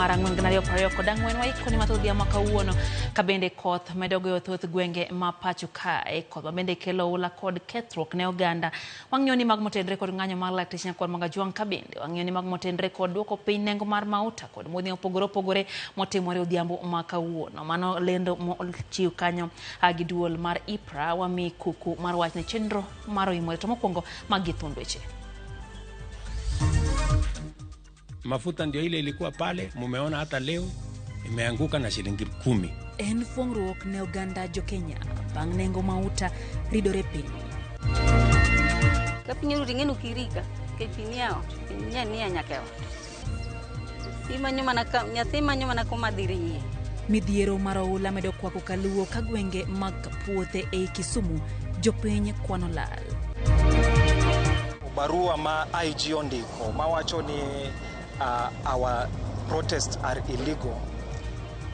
mar 4 2024. Waikoni mathoth odhiambo ma kawuono ka bende koth medo goyo thoth gwenge ma pacho kae. Koth ma bende kelo oula kod kethruok ne oganda. Wang'iyo ni mag motenre kod ng'anyo mar lakteche nyakwar Magajwang' ka bende wang'iyo ni mag motenre kod duoko piny nengo mar mauta kod modhi mopogore opogore motimore odhiambo ma kawuono. Mano lendo mochiw kanyo gi duol mar IPRA wami kuku mar wach ne chenro mar oimore. To mokwongo magi thund weche. Mafuta ndio ile ilikuwa pale, mumeona hata leo imeanguka na shilingi 10. En fuong'ruok ne oganda jo-Kenya bang' nengo mauta ridore piny. Ka piny oru ting'e ni ok irika nikech pi nie ot, pi nie nyaka e ot. Imanyo mana ka, nyathi manyo mana kuma dhi ringie. Midhiero mar oula medo kwako kaluo ka gwenge mag puothe ei Kisumu jopiny kwano lal. Barua ma IG ondiko mawacho ni our protests are illegal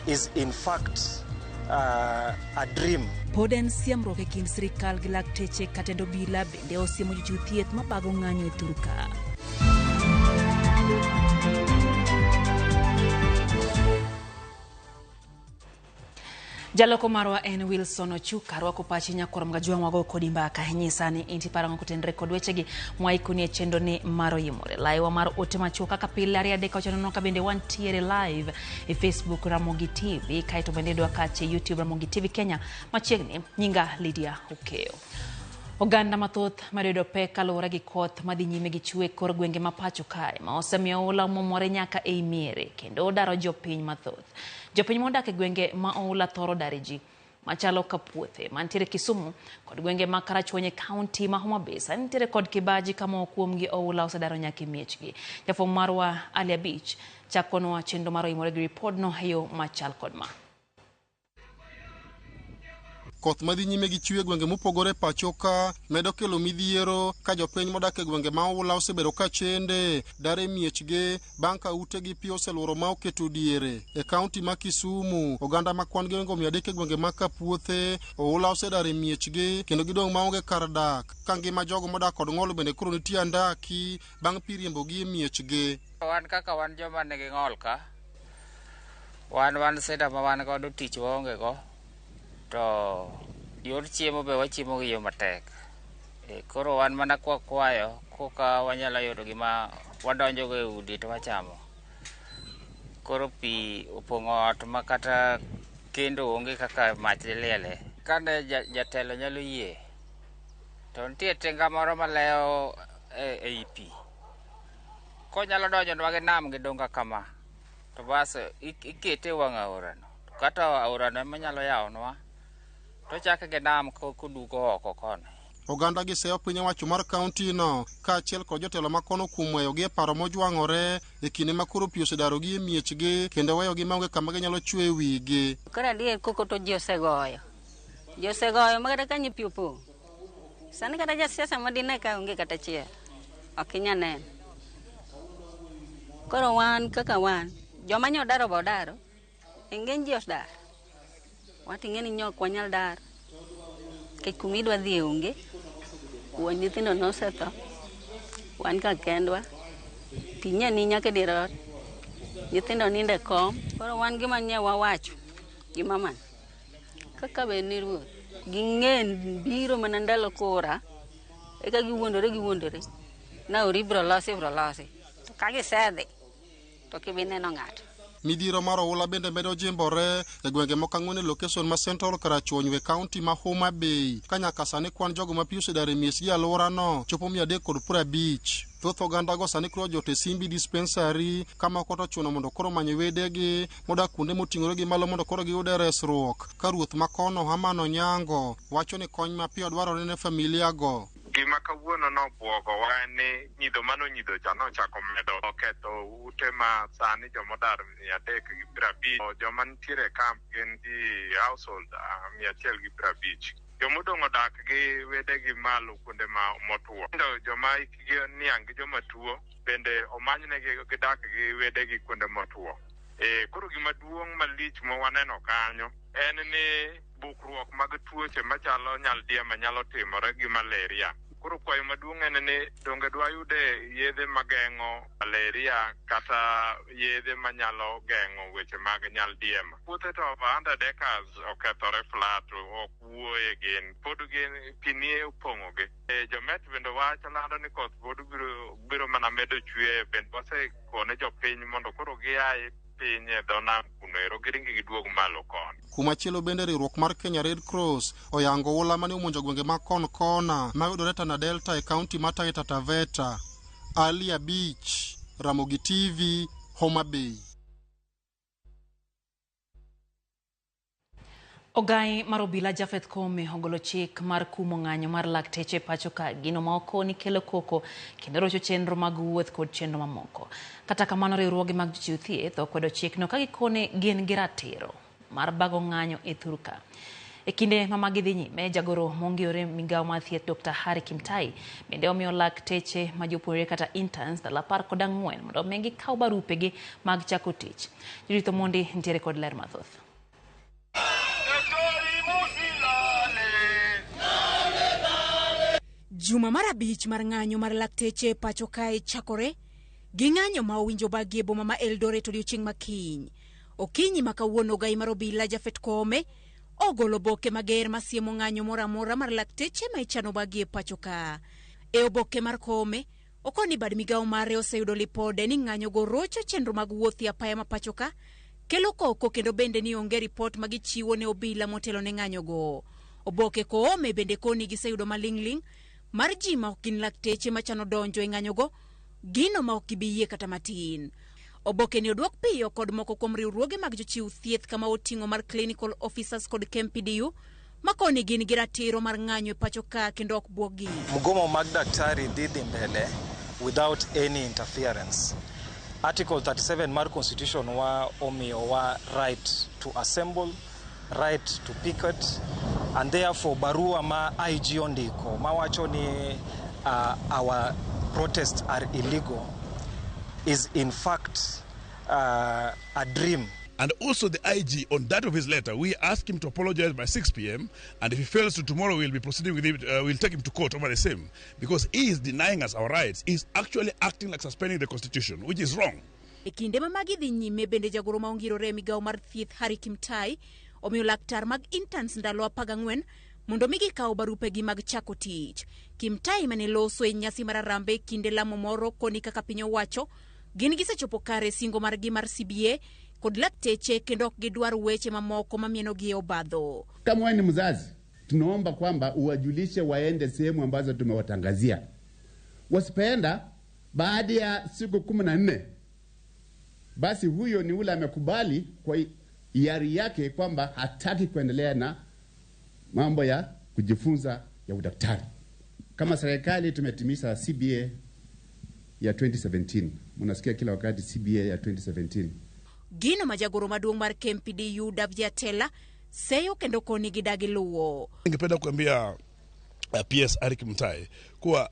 is in fact a dream. Pod en siemruok e kind sirikal gi lakteche ka tend obila bende osiemo jochiw thieth mabago ng'anyo e thurka. Jaloko marwa en Wilson Ochuka, rwako pachi nyakwar Mgajwang' wago kodi mbaka. Nyisa ni inti parang'o kotenre kod wechegi mwaikoni e chenro ni mar oyimore. Laiwa mar ote machuok kaka pile 2 3 9 0 ka bende wantiere live e Facebook Ramogi TV, kaeto bende idwa kache YouTube Ramogi TV Kenya machiegni. Nyinga Lydia Okeyo. Oganda mathoth medo yudo pek kaluwore gi koth madhi nyime gi chwe kor gwenge ma pacho kae ma osemiyo oula omwomore nyaka ei miere kendo daro jopiny mathoth. Jopiny modak e gwenge ma oula thoro dare ji machalo ka puothe mantiere Kisumu kod gwenge ma Karachuonyo e kaunti ma Homa Bay sani nitiere kod kibaji ka moko kuomgi oula osedaro nyaka e miechgi. Jafwambo marwa Ali Abich chakonwa chenro mar oimore gi ripodno e yo machal kod ma. Koth madhi nyime gi chwe e gwenge mopogore pacho ka medo kelo midhiero ka jopiny modak e gwenge ma oula osebedo ka chende dar e miechgi bang' ka utegi pi oseluoro ma oketo diere. E kaunti ma Kisumu, oganda ma kwan gi ohingo 300 e gwenge ma Kapuothe, oula osedar e miechgi kendo gidong' maonge kar dak, ka ngima jogo modak kod ng'ol bende koro nitie andaki bang' pi riembogi e miechgi. Wan kaka wan joma nigi ng'ol ka, wan wan sida ma wan godo tich waonge go, to yor chiemo be wachiemo gi yo matek. Koro wan mana kwa kwayo koka wanyalo yudo gima wadonjo go e udi to wachamo. Koro pi opong'o ot ma kata kendo onge kaka mach dhi liele. Kane jatelo nyalo yie, to nitie tinga moro malewo ei pi. Konyalo donjonwa gi nam gi dunga kama, to bas ikete e wang' aorano. Kata aorano ema nyalo yawonwa, to ochake gi nam koduogo oko koni. Oganda gi seyo piny owacho mar kaunti no kaachiel kod jotelo ma kono kuom weyogi e paro mojwang'ore e kinde ma koro pi osedarogi e miechgi kendo weyogi maonge kama ginyalo chwe e wigi. Koro adier koko to ji osegoyo. Ji osegoyo ma kata kanyo pi opong'. Sani kata jasiasa ma dine ka onge kata achiel. Ok inyal neno. Koro wan kaka wan, joma nyo odaro be odaro. E ng'eny ji osedar. Wat ing'e ni nyo ok wanyal dar. Nikech kuma idwa dhiye onge. Wuon nyithindo nosetho. Wan ka kendwa. Pi nye ni nyaka e dier ot. Nyithindo nindo e kom. Koro wan gima nye wawacho gi mamani. Kaka be ni ruoth. Ging'e biro mana ndalo kura. Eka giwuondore giwuondore. Na ori ibiro losi ibiro losi. To ka gisedhi to ok ibi neno ng'ato. Midhiero mar oula bende medo jimbore e gwenge moko ang'wen e lokeson ma Central Karachuonyo e kaunti ma Homa Bay, ka nyaka sani kwan jogo ma pi osedar e miechgi e alworano chopo 350. Thoth ogandago sani koro ojot e Simbi Dispensary, ka moko to ochuno mondo koro omany wedegi modak kuonde moting'ore gi malo mondo koro giyude resruok, ka ruoth ma kono Herman Onyango wacho ni kony mapiyo dwarore ne familia go. Gima kawuono nobwogowa en ni nyidho mane onyidho cha nochako medo ketho ute ma sani joma odar 350, joma nitiere e camp gin ji household 150. Joma odong' odak gi wedegi malo kuonde ma motuo. Joma hikgi niang' gi joma tuo bende omanynegi gidak gi wedegi kuonde motuo. Koro gima duong' malich ma waneno kanyo en ni bukruok mag tuoche machalo nyaldiema nyalo timore gi malaria. Koro kwayo maduong' en ni donge dwayude yedhe mageng'o malaria kata yedhe manyalo geng'o weche mag nyaldiema. Puothe to over 100 acres okethore flat, ok wuoye, gin pod gin pi nie opong'ogi. Jomet bende wacho lando ni koth pod biro mana medo chwe. Bende wasekone jopiny mondo koro giaye piny e dho nam kuno ero giringi giduog malo koni. Kumachielo bende, riwruok mar Kenya Red Cross oyango oula mane omonjo gwenge mag kon kona mayudore Tana Delta e kaunti ma Taita Taveta. Ali Abich, Ramogi TV, Homa Bay. Ogai mar obila Japheth Koome ogolo chik mar kumo ng'anyo mar lakteche e pacho ka, gino ma okoni kelo koko kendo rocho chenro mag wuoth kod chenro mamoko. Kata kamano, riwruoge mag jochiw thieth okwedo chikno ka gikone gin gi ratiro mar bago ng'anyo e thurka. E kinde ma magi dhi nyime, jagoro mongirore migawo mar thieth Dr. Harry Kimtai bende omiyo lakteche ma jopuonjre kata interns ndalo 14 mondo omi gikaw barupegi mag chako tich. Judith Omondi nitiere kod ler mathoth. Juma mar 5 mar ng'anyo mar lakteche pacho kae chakore gi ng'anyo ma owinjo bagi e boma ma Eldoret odiochieng' makiny. Okinyi ma kawuono, ogai mar obila Japheth Koome ogolo oboke mager masiemo ng'anyo moro amora mar lakteche ma ichano bagi e pacho ka. E oboke mar Koome, okoni bad migawo mare oseyudo lipode ni ng'anyo go rocho chenro mag wuoth e apaya ma pacho ka, kelo koko, kendo bende ni onge ripot ma gichiwo ne obila motelo ne ng'anyo go. Oboke Koome bende koni giseyudo maling'ling' mar ji ma ok gin lakteche machano donjo e ng'anyogo, gino ma ok gibi yie kata matin. Oboke ni oduok piyo kod moko kuom riwruoge mag jochiw thieth kama oting'o mar Clinical Officers kod KMPDU, makoni gin gi ratiro mar ng'anyo e pacho ka kendo ok buoggi. Mgomo mag daktari dhi mbele without any interference. Article 37 mar constitution wa omiyowa right to assemble, right to picket, and therefore barua ma IG ondiko mawacho ni our protests are illegal is in fact a dream. And also the IG, on that of his letter, we ask him to apologize by 6 p.m. And if he fails to tomorrow, we'll be proceeding with him, we'll take him to court over the same. Because he is denying us our rights. He's actually acting like suspending the constitution, which is wrong. E kinde ma magi dhi nyime, bende jagoro ma ongirore e migawo mar thieth Harry Kimtai omiyo laktar mag interns ndalo 14 mondo mi gikaw barupegi mag chako tich. Kimtai mane loso e nyasi mar Harambee e kinde lamo moro koni kaka piny owacho gin gisechopo kare singo margi mar CBA kod lakteche kendo ok gidwar weche mamoko mamienogi e obadho. Kama wewe ni mzazi, tunaomba kwamba uwajulishe waende sehemu ambazo tumewatangazia. Wasipoenda baada ya siku 14, basi huyo ni ule amekubali kwa hiari yake kwamba hataki kuendelea na mambo ya kujifunza ya udaktari. Kama serikali tumetimiza CBA ya 2017. Mnasikia kila wakati CBA ya 2017. Gino ma jagoro maduong' mar KMPDU Davji Atela seyo kendo koni gidagi luwo. Ningependa kuambia PS Eric Mutai kuwa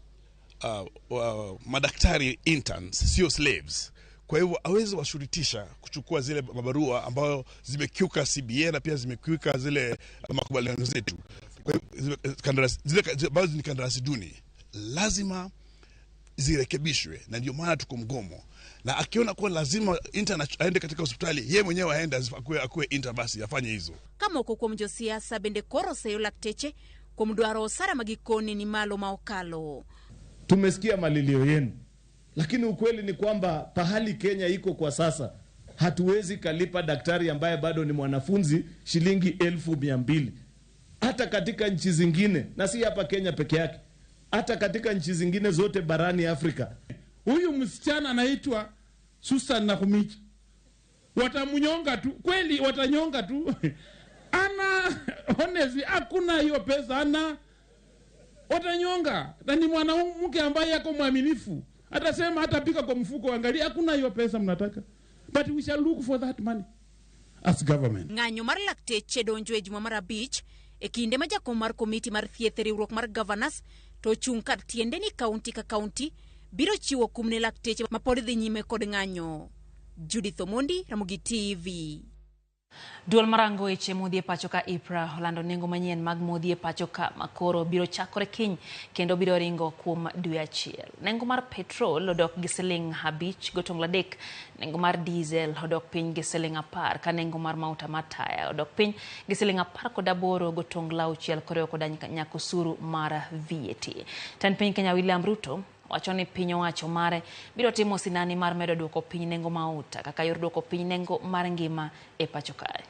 madaktari interns sio slaves. Kwa hivyo hawezi washurutisha kuchukua zile mabarua ambayo zimekiuka CBA na pia zimekiuka zile makubaliano zetu. Kwa hivyo zile ambazo ni kandarasi duni lazima zirekebishwe, na ndio maana tuko mgomo. Na akiona kuwa lazima intern aende katika hospitali, yeye mwenyewe aende akuwe intern, basi afanye hizo. Ka moko kuom josiasa bende koro seyo lakteche kuom dwaro osara ma gikoni ni malo ma okalo. Tumesikia malilio yenu, lakini ukweli ni kwamba pahali Kenya iko kwa sasa, hatuwezi kalipa daktari ambaye bado ni mwanafunzi shilingi 200,000. Hata katika nchi zingine, na si hapa Kenya peke yake, hata katika nchi zingine zote barani Afrika. Huyu msichana anaitwa Susan Nakhumicha, watamnyonga tu kweli, watanyonga tu. Ana honestly hakuna hiyo pesa, ana watanyonga. Na ni mwanamke ambaye yako mwaminifu, atasema hatapika kwa mfuko, angalia hakuna hiyo pesa mnataka, but we shall look for that money as government. Ng'anyo mar lakteche donjo e juma mar 5 e kinde ma jakom mar komiti mar thieth e riwruok mar governors to ochung' kar tiende ni kaunti ka kaunti biro chiwo kum ne lakteche ma pod dhi nyime kod ng'anyo. Judith Omondi, Ramogi TV. Duol marango weche modhi e pacho ka IPRA olando nengo manyien mag modhi e pacho ka makoro biro chakore kiny kendo biro ringo kuom dwe achiel. Nengo mar petrol odok gi siling 5.3, nengo mar diesel odok piny gi siling 10, ka nengo mar mauta mar taya odok piny gi siling 18.6 koriwo koda nyaka osuru mar VAT. Tend piny Kenya William Ruto wacho ni piny owacho mare biro timo sinani mar medo duoko piny nengo mauta kaka yor duoko piny nengo mar ngima e pacho kae.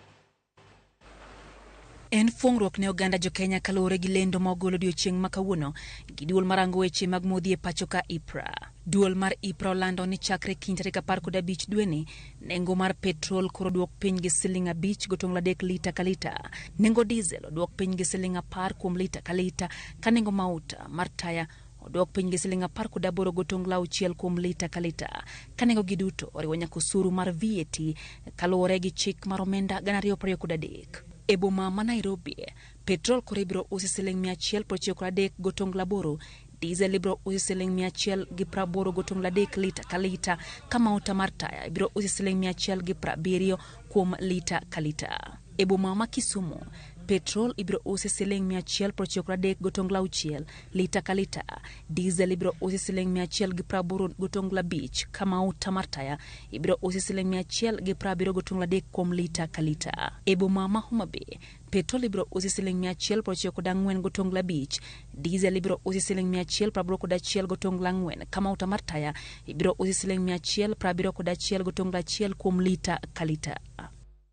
En fuong'ruok ne oganda jo Kenya kaluwore gi lendo ma ogol odiochieng' ma kawuono gi duol marango weche mag modhi e pacho ka IPRA. Duol mar IPRA olando ni chakre kiny tarik 15 dweni, nengo mar petrol koro oduok piny gi siling 5.3 lita ka lita, nengo diesel oduok piny gi siling 10 kuom lita ka lita, ka nengo mauta mar taya oduok piny gi siling 18.6 kuom lita ka lita, ka nengo gi duto oriwo nyaka osuru mar VAT kaluwore gi chik mar omenda 2023. E boma ma Nairobi, petrol koro ibiro usi siling 193.8, diesel ibiro usi siling 180.3 lita ka lita, ka mauta mar taya ibiro usi siling 170 kuom lita ka lita. E boma ma Kisumu, petrol ibiro usi siling 193.6 lita ka lita, diesel ibiro usi siling 180.5, ka mauta mar taya ibiro usi siling 170.3 kuom lita ka lita. E boma ma Homa Bay, petrol ibiro usi siling 194.5, diesel ibiro usi siling 181.4, ka mauta mar taya ibiro usi siling 171.1 kuom lita ka lita.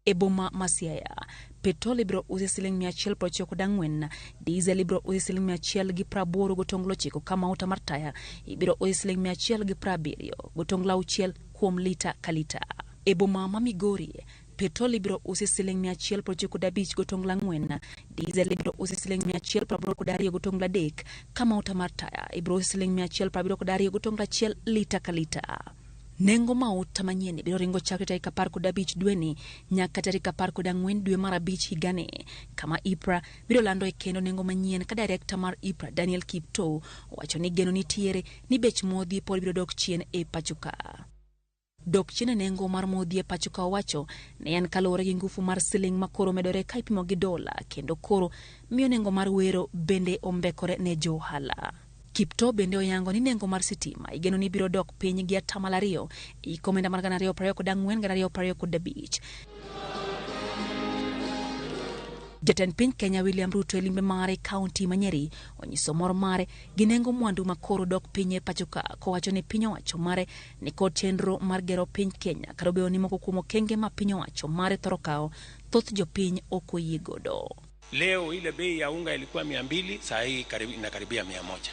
E boma ma Siaya, petrol ibiro usi siling 194, diesel ibiro usi siling 189, ka mauta mar taya ibiro usi siling 170.6 kuom lita ka lita. E boma ma Migori, petrol ibiro usi siling 195.4, diesel ibiro usi siling 182.3, ka mauta mar taya ibiro usi siling 172.1 lita ka lita. Nengo mauta manyien biro ringo chakre tarik 15 dweni nyaka tarik 14 dwe mar 5 higani, kama IPRA biro lando e kendo nengo manyien ka director mar IPRA Daniel Kiptoo owacho ni geno nitiere ni bech modhi pod biro dok chien e pacho ka. Dok chien e nengo mar modhi e pacho ka owacho ne en kaluwore gi ngufu mar siling ma koro medore ka ipimo gi dola, kendo koro miyo nengo mar wero bende ombekore ne jo ohala. Kiptoo bende oyango ni nengo mar sitima igeno ni biro dok piny gi 2% e omenda mar 2024 2025. Jatend piny Kenya William Ruto e limbe mare kaunti ma Nyeri onyiso mor mare gi nengo mwandu ma koro dok piny e pacho ka, kowacho ni piny owacho mare ni kod chenro mar gero piny Kenya kata obedo ni moko kuom okenge ma piny owacho mare thoro kawo thoth jopiny ok oyie godo. Leo ile bei ya unga ilikuwa 200, saa hii inakaribia 100.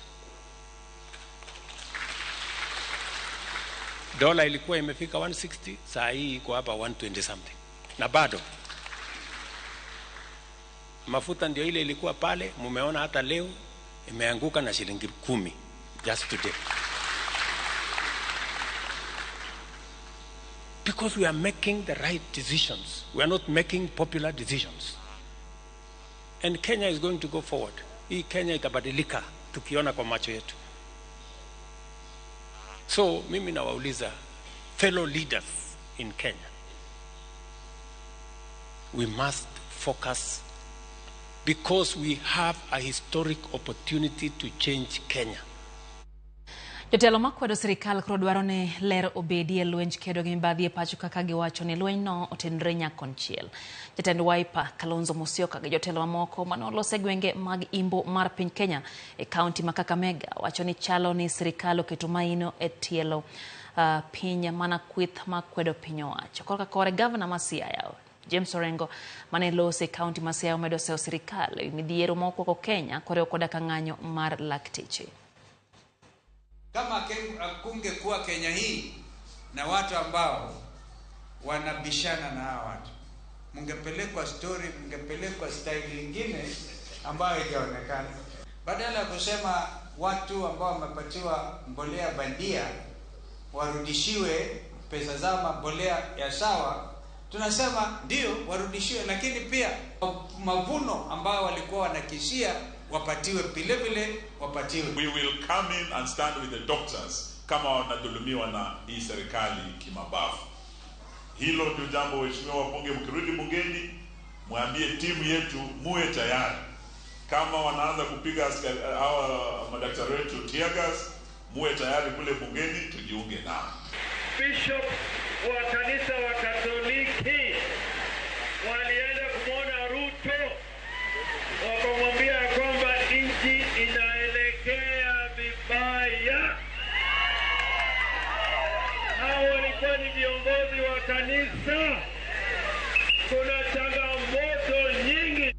Dola ilikuwa imefika 160, saa hii iko hapa 120 something. Na bado mafuta ndio ile ilikuwa pale, mumeona hata leo imeanguka na shilingi 10 just today. Because we are making the right decisions. We are not making popular decisions. And Kenya is going to go forward. Hii Kenya itabadilika tukiona kwa macho yetu. So mimi nawauliza fellow leaders in Kenya, we must focus because we have a historic opportunity to change Kenya. Jotelo makwedo sirikal koro dwaro ni ler obedi e lwenj kedo gi mibadhi e pacho kaka giwacho ni lwenyno otenre nyakonchiel. Jatend Wiper Kalonzo Musyoka gi jotelo mamoko mane olose gwenge mag Imbo mar piny Kenya e kaunti ma Kakamega wacho ni chalo ni sirikal oketo maino e tielo piny mana kweth makwedo piny owacho. Korka kore gavana ma Siaya James Orengo mane lose e kaunti ma Siaya omedo seyo sirikal e midhiero mokwako Kenya koriwo koda ka ng'anyo mar lakteche. Kama kungekuwa Kenya hii na watu ambao wanabishana na hawa watu, mungepelekwa story, mungepelekwa style nyingine ambayo haijaonekana. Badala ya kusema watu ambao wamepatiwa mbolea bandia warudishiwe pesa zao, mbolea ya sawa, tunasema ndio warudishiwe, lakini pia mavuno ambao walikuwa wanakisia wapatiwe vile vile, wapatiwe. We will come in and stand with the doctors kama wanadhulumiwa na hii serikali kimabavu. Hilo ndio jambo, waheshimiwa wabunge, mkirudi bungeni mwambie timu yetu muwe tayari kama wanaanza kupiga askari hawa madaktari wetu tear gas, muwe tayari kule bungeni tujiunge nao. Bishop wa kanisa wa Katoliki walienda kumwona Ruto, wakamwambia kwamba nchi inaelekea vibaya. Hao walikuwa ni viongozi wa kanisa. Kuna changamoto nyingi.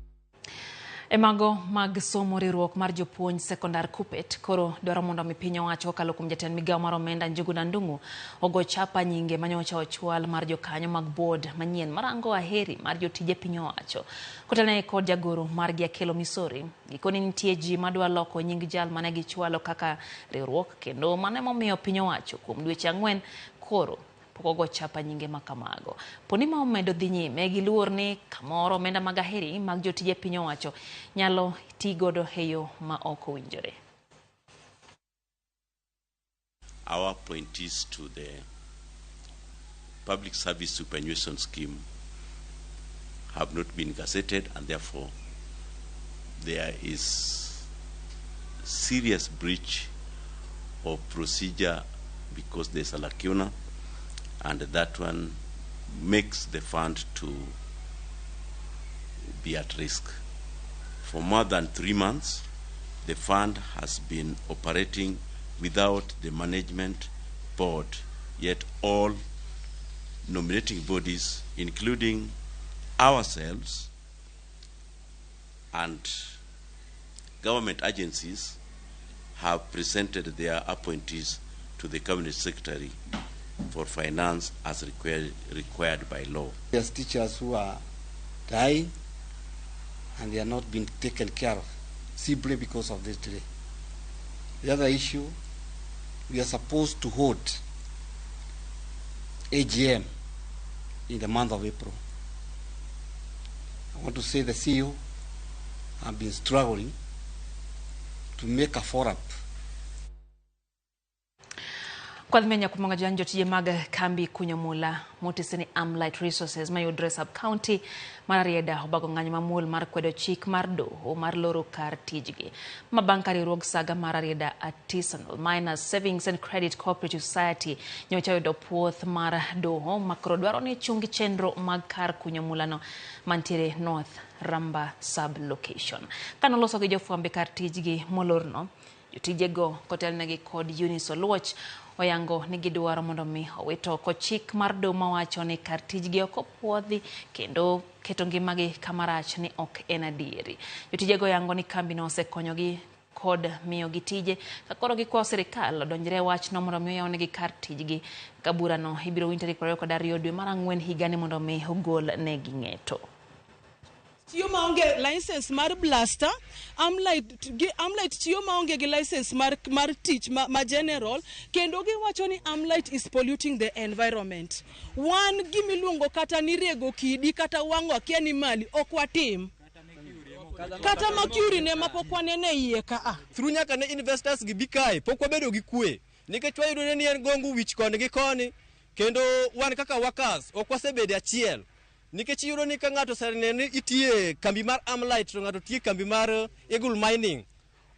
E mago mag somo, riwruok mar jopuonj sekondar KUPPET koro dwaro mondo mi piny owacho kokalo kuom jatend migawo mar omenda Njuguna Ndung'u ogo chapa nyinge manyocha ochwal mar jokanyo mag board manyien marango aheri mar jotije piny owacho. Kotelnegi kod jagoro margi Akelo Misori, gikoni nitie ji madwa loko nying jal mane gichwalo kaka riwruok, kendo mano emomiyo piny owacho kuom dweche 4 koro pok ogo chapa nyinge makamago. Poni ma omedo dhi nyime giluor ni kamoro omenda mag aheri mag jotije piny owacho nyalo ti godo e yo ma ok owinjore. Our appointees to the Public Service Superannuation Scheme have not been gazetted, and therefore there is serious breach of procedure because there's a lacuna, and that one makes the fund to be at risk. For more than 3 months, the fund has been operating without the management board, yet all nominating bodies, including ourselves and government agencies, have presented their appointees to the Cabinet Secretary for Finance as required by law. There's teachers who are dying and they are not being taken care of simply because of this delay. The other issue, we are supposed to hold AGM in the month of April. I want to say the CEO have been struggling to make a follow-up. Kwa dhimenya kumanga janjo tije mag kambi kunyo mula motiseni Amlight Resources mayudre sub county mar Rarieda obago ng'anyo mamuol mar kwedo chik mar doho mar loro kar tijgi. Mabanka riwruog saga mar Rarieda Artisanal Miners Savings and Credit Cooperative Society nyocha oyudo puoth mar doho makoro dwaro ni chungi chenro mag kar kunyo mulano mantiere North Ramba sub location. Kanoloso gi jofwambe kar tijgi molorno, jotijego kotelnegi kod Eunice Oluoch oyango ni gidwaro mondo mi owit oko chik mar doho mawacho ni kar tijgi ok opuodhi kendo keto ngimagi kamarach ni ok en adieri. Jotijego oyango ni kambino osekonyogi kod miyogi tije ka koro gikwayo sirikal odonjre e wachno mondo mi oyawnegi kar tijgi. Ka burano ibiro winj tarik 22 dwe mar 4 higani mondo mi ogol negi ng'eto. Tiyo maonge license mar blaster, Amlight tiyo maonge gi license mar tich ma general, kendo giwacho ni Amlight is polluting the environment. Wan gimiluongo kata ni rego kidi kata wang'o akia ni mali ok watim. Kata mercury ne mapok wanene iye ka a. Through nyaka ne investors gi bi kae pok wabedo gi kwe nikech wayudo ni en gongo wich koni gi koni, kendo wan kaka workers ok wasebedo achiel. Nikech iyudo ni ka ng'ato oseneno ni itiye kambi mar Amlight to ng'ato tiye kambi mar Eagle Mining,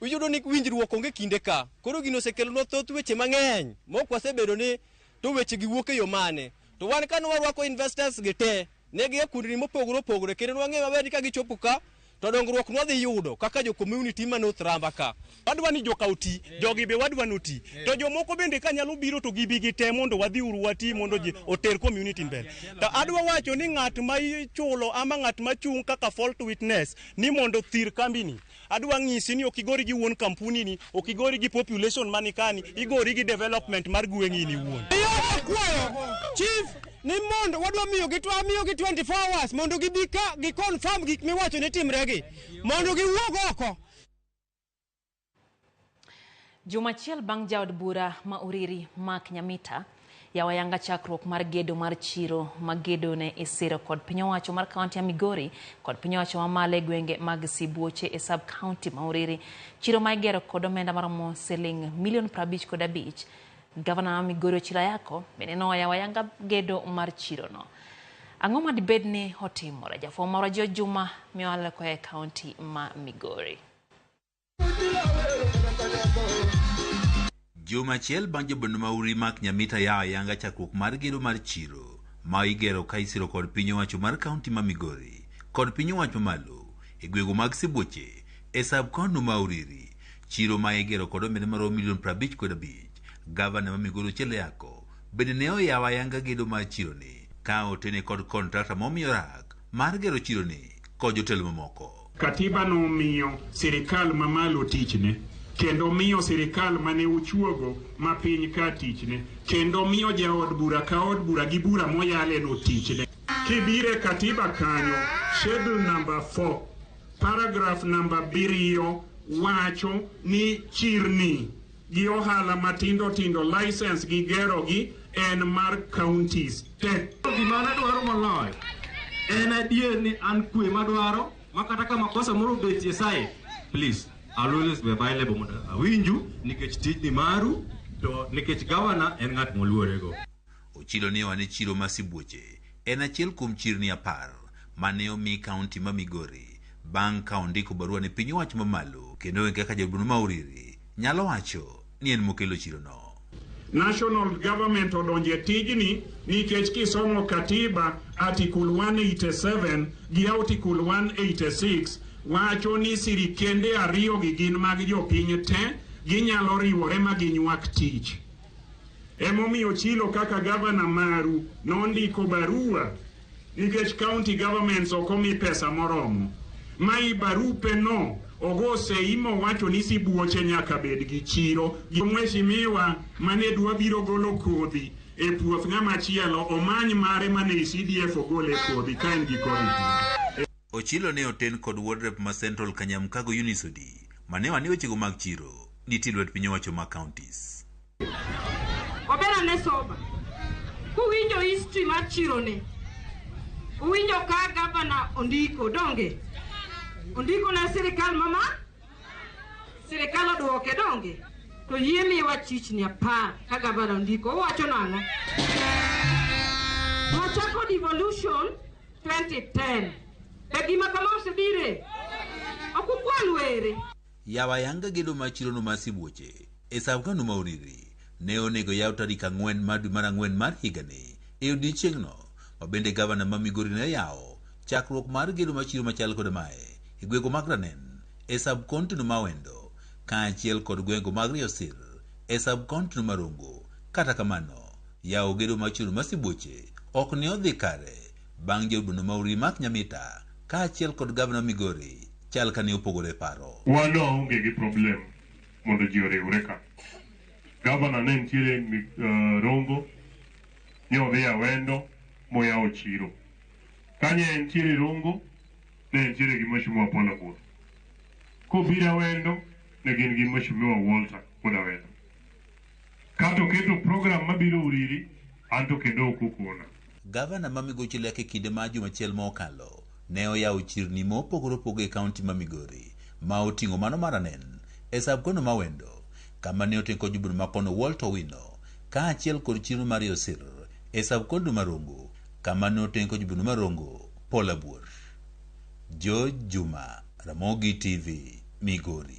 iyudo ni winjruok onge kinde ka. Koro gino osekelonwa thoth weche mang'eny mok wasebedo ni to weche gi wuok e yo mane. To wan kane warwako investors gi te, ne gia kuondni mopogore opogore, kendo nwang'eyo maber ni ka gichopo ka to dongruok nwadhi yudo kaka jo community ma North Ramba ka. Wadwa ni joka oti, jogi be wadwa ni oti. To jomoko bende ka nyalo biro to gibi gi te mondo wadhi uru wati mondo ji oter community mbele. To adwa wacho ni ng'at ma ichulo ama ng'at ma chung' kaka fault witness ni mondo thir kambini. Adwa ng'isi ni ok igori gi wuon kampuni ni, ok igori gi population mani kani, igori gi development mar gweng'i ni wuon. Chief ni mondo wadwa miyogi to amiyogi 24 hours mondo gibi ka gi confirm gik miwacho ni timregi mondo giwuog oko. Juma achiel bang' jaod bura ma Uriri Mark Nyamita yawo ayanga chakruok mar gedo mar chiro ma gedo ne isiro kod piny owacho mar kaunti ya Migori kod piny owacho mamalo e gwenge mag Sibuoche e sub county ma Uriri. Chiro ma igero kod omenda maromo siling milion 55 Gavana ma Migori Ochilo Ayako bende noyawo ayanga gedo mar chirono. Ang'o ma dibed ni otimore? Jafwambo marwa George Juma miyo aleko e kaunti ma Migori. Juma achiel bang' jabondo ma Uri Mark Nyamita yawo ayanga chakruok mar gedo mar chiro ma igero ka isiro kod piny owacho mar kaunti ma Migori kod piny owacho mamalo e gwenge mag Sibuoche e sub kaunti ma Uriri. Chiro ma igero kod omenda maromo milion 55. Gavana ma Migori Ochieng Ayako bende ne oyawo ayanga gedo mar chironi ka otene kod kontrakta momiyo rak mar gero chironi kod jotelo mamoko. Katiba nomiyo sirikal mamalo tichne, kendo miyo sirikal mane uchuogo ma piny ka tichne, kendo miyo jaod bura ka od bura gi bura moyale no tichne. Kibire katiba kanyo, schedule number 4, paragraph number 7 wacho ni chirni gi ohala matindo tindo license gi gero gi en mar counties te. Gima nadwaro moloyo en adier ni an kwe madwaro ma kata ka makosa moro obetie sae, please, I'll always be available mondo awinju nikech tijni maru to nikech gavana en ng'at moluorego. Ochilo ni wane chiro ma Sibuoche en achiel kuom chirni 10 mane omi kaunti ma Migori bang' ka ondiko barua ne piny owacho mamalo kendo en kaka jaod bura ma Uriri nyalo wacho ni en mokelo chirono. National government odonje tijni nikech kisomo katiba article 187 gi article 186 wacho ni sirikende ariyo gi gin mag jopiny te, ginyalo riwore ma ginywak tich. Emomiyo Chilo kaka gavana maru nondiko barua nikech county governments ok omi pesa moromo. Ma i barupe no ogo sei mowacho ni sibuoche nyaka bed gi chiro. Gi mheshimiwa mane dwa biro golo kodhi e puoth ng'ama chielo omany mare mane i CDF ogole kodhi ka en gi kodhi. Ochilo ne oten kod ward rep ma Central Kanyamkago Eunice Odi mane wani wechego mag chiro nitie lwet piny owacho ma counties. Wabera ne soba. Kuwinjo history mar chironi, uwinjo ka gavana ondiko, donge? Ondiko ne sirikal mama? Sirikal oduoke, donge? To yie miwa chichni 10 ka gavana ondiko. Owacho nang'o? Wachako devolution 2010. Be gima kama osebire? Ok ukwan were. Yawa yanga gedo mar chirono mar Sibuoche e sub county ma Uriri ne onego yaw tarik 4 mar dwe mar 4 mar higani e odiechieng'no ma bende gavana ma Migori ne oyawo chakruok mar gedo mar chiro machal kod mae e gwenge mag Ranen e sub county ma Awendo kaachiel kod gwenge mag Riosir e sub county ma Rongo. Kata kamano, yawo gedo mar chiro mar Sibuoche ok ne odhi kare bang' jaod bura ma Uriri Mark Nyamita kaachiel kod gavana Migori chal ka ne opogore paro. Wan waonge gi problem mondo ji oriwre ka. Gavana ne nitiere Rongo, ne odhi Awendo moyawo chiro. Kanye entiere Rongo, ne entiere gi Mheshimiwa Paul Abor. Kobiro Awendo, ne gin gi Mheshimiwa Walter kod Awendo. Kato keto program mabiro Uriri, anto kendo ok okona. Gavana ma Migori Ochilo e kinde mar juma achiel ma okalo ne oyawo chirni mopogore opogore e kaunti ma Migori ma oting'o mano mar Ranen e sub county ma Awendo kama ne oting' kod jobura ma kono Walter Owino kaachiel kod chiro mar Riosir e sub county ma Rongo kama ne oting' kod jobura ma Rongo Paul Abuor. George Juma, Ramogi TV, Migori.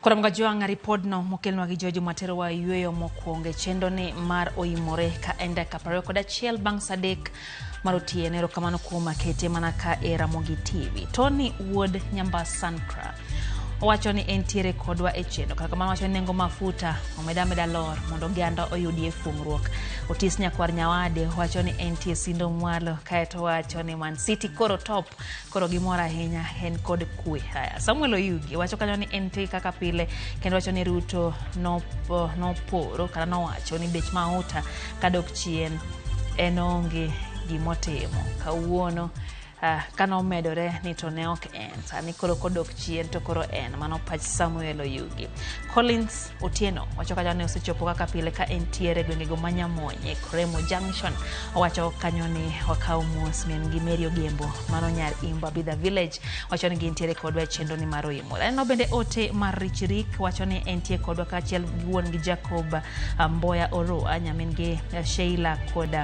Koro mga ripodno mokelnwa gi George Matero wa yueyo mokwongo e chenro ni mar oimore ka en dakika 21 bang' saa 3 mar otieno. Erokamano kuom akete mana ka e Ramogi TV. Tony Wuod Nyamba Sankra owacho ni entiere kodwa e chenro. Kata kamano owacho ni nengo mafuta omeda ameda lor mondo oganda oyudie fuong'ruok. Otis Nyakwar Nyawade owacho ni entie Sindo mwalo, kaeto owacho ni Man City koro top, koro gimor ahinya, en kod kwe. Haya, Samuel Oyugi wacho kanyo ni entie kaka pile, kendo wacho ni Ruto noporo kata nowacho ni bech mauta kadok chien en onge gimotimo. Kawuono Kano omedore ni to ne ok en sani koro kodok chien to koro en mano pach Samuel Oyugi. Collins Otieno wacho kacha ni osechopo kaka pile ka entiere gwengego ma Nyamonye, Kremo Junction. Owacho kanyo ni wakaw mos min gi Mary Ogembo mano nyar Imba Bidha Village, wacho ni gintiere kodwa e chenro ni mar Oimore. Aneno bende ote mar Rich Rick, wacho ni entie kodwa kaachiel gi wuon gi Jacob Mboya Orua, nyamin gi Sheila kod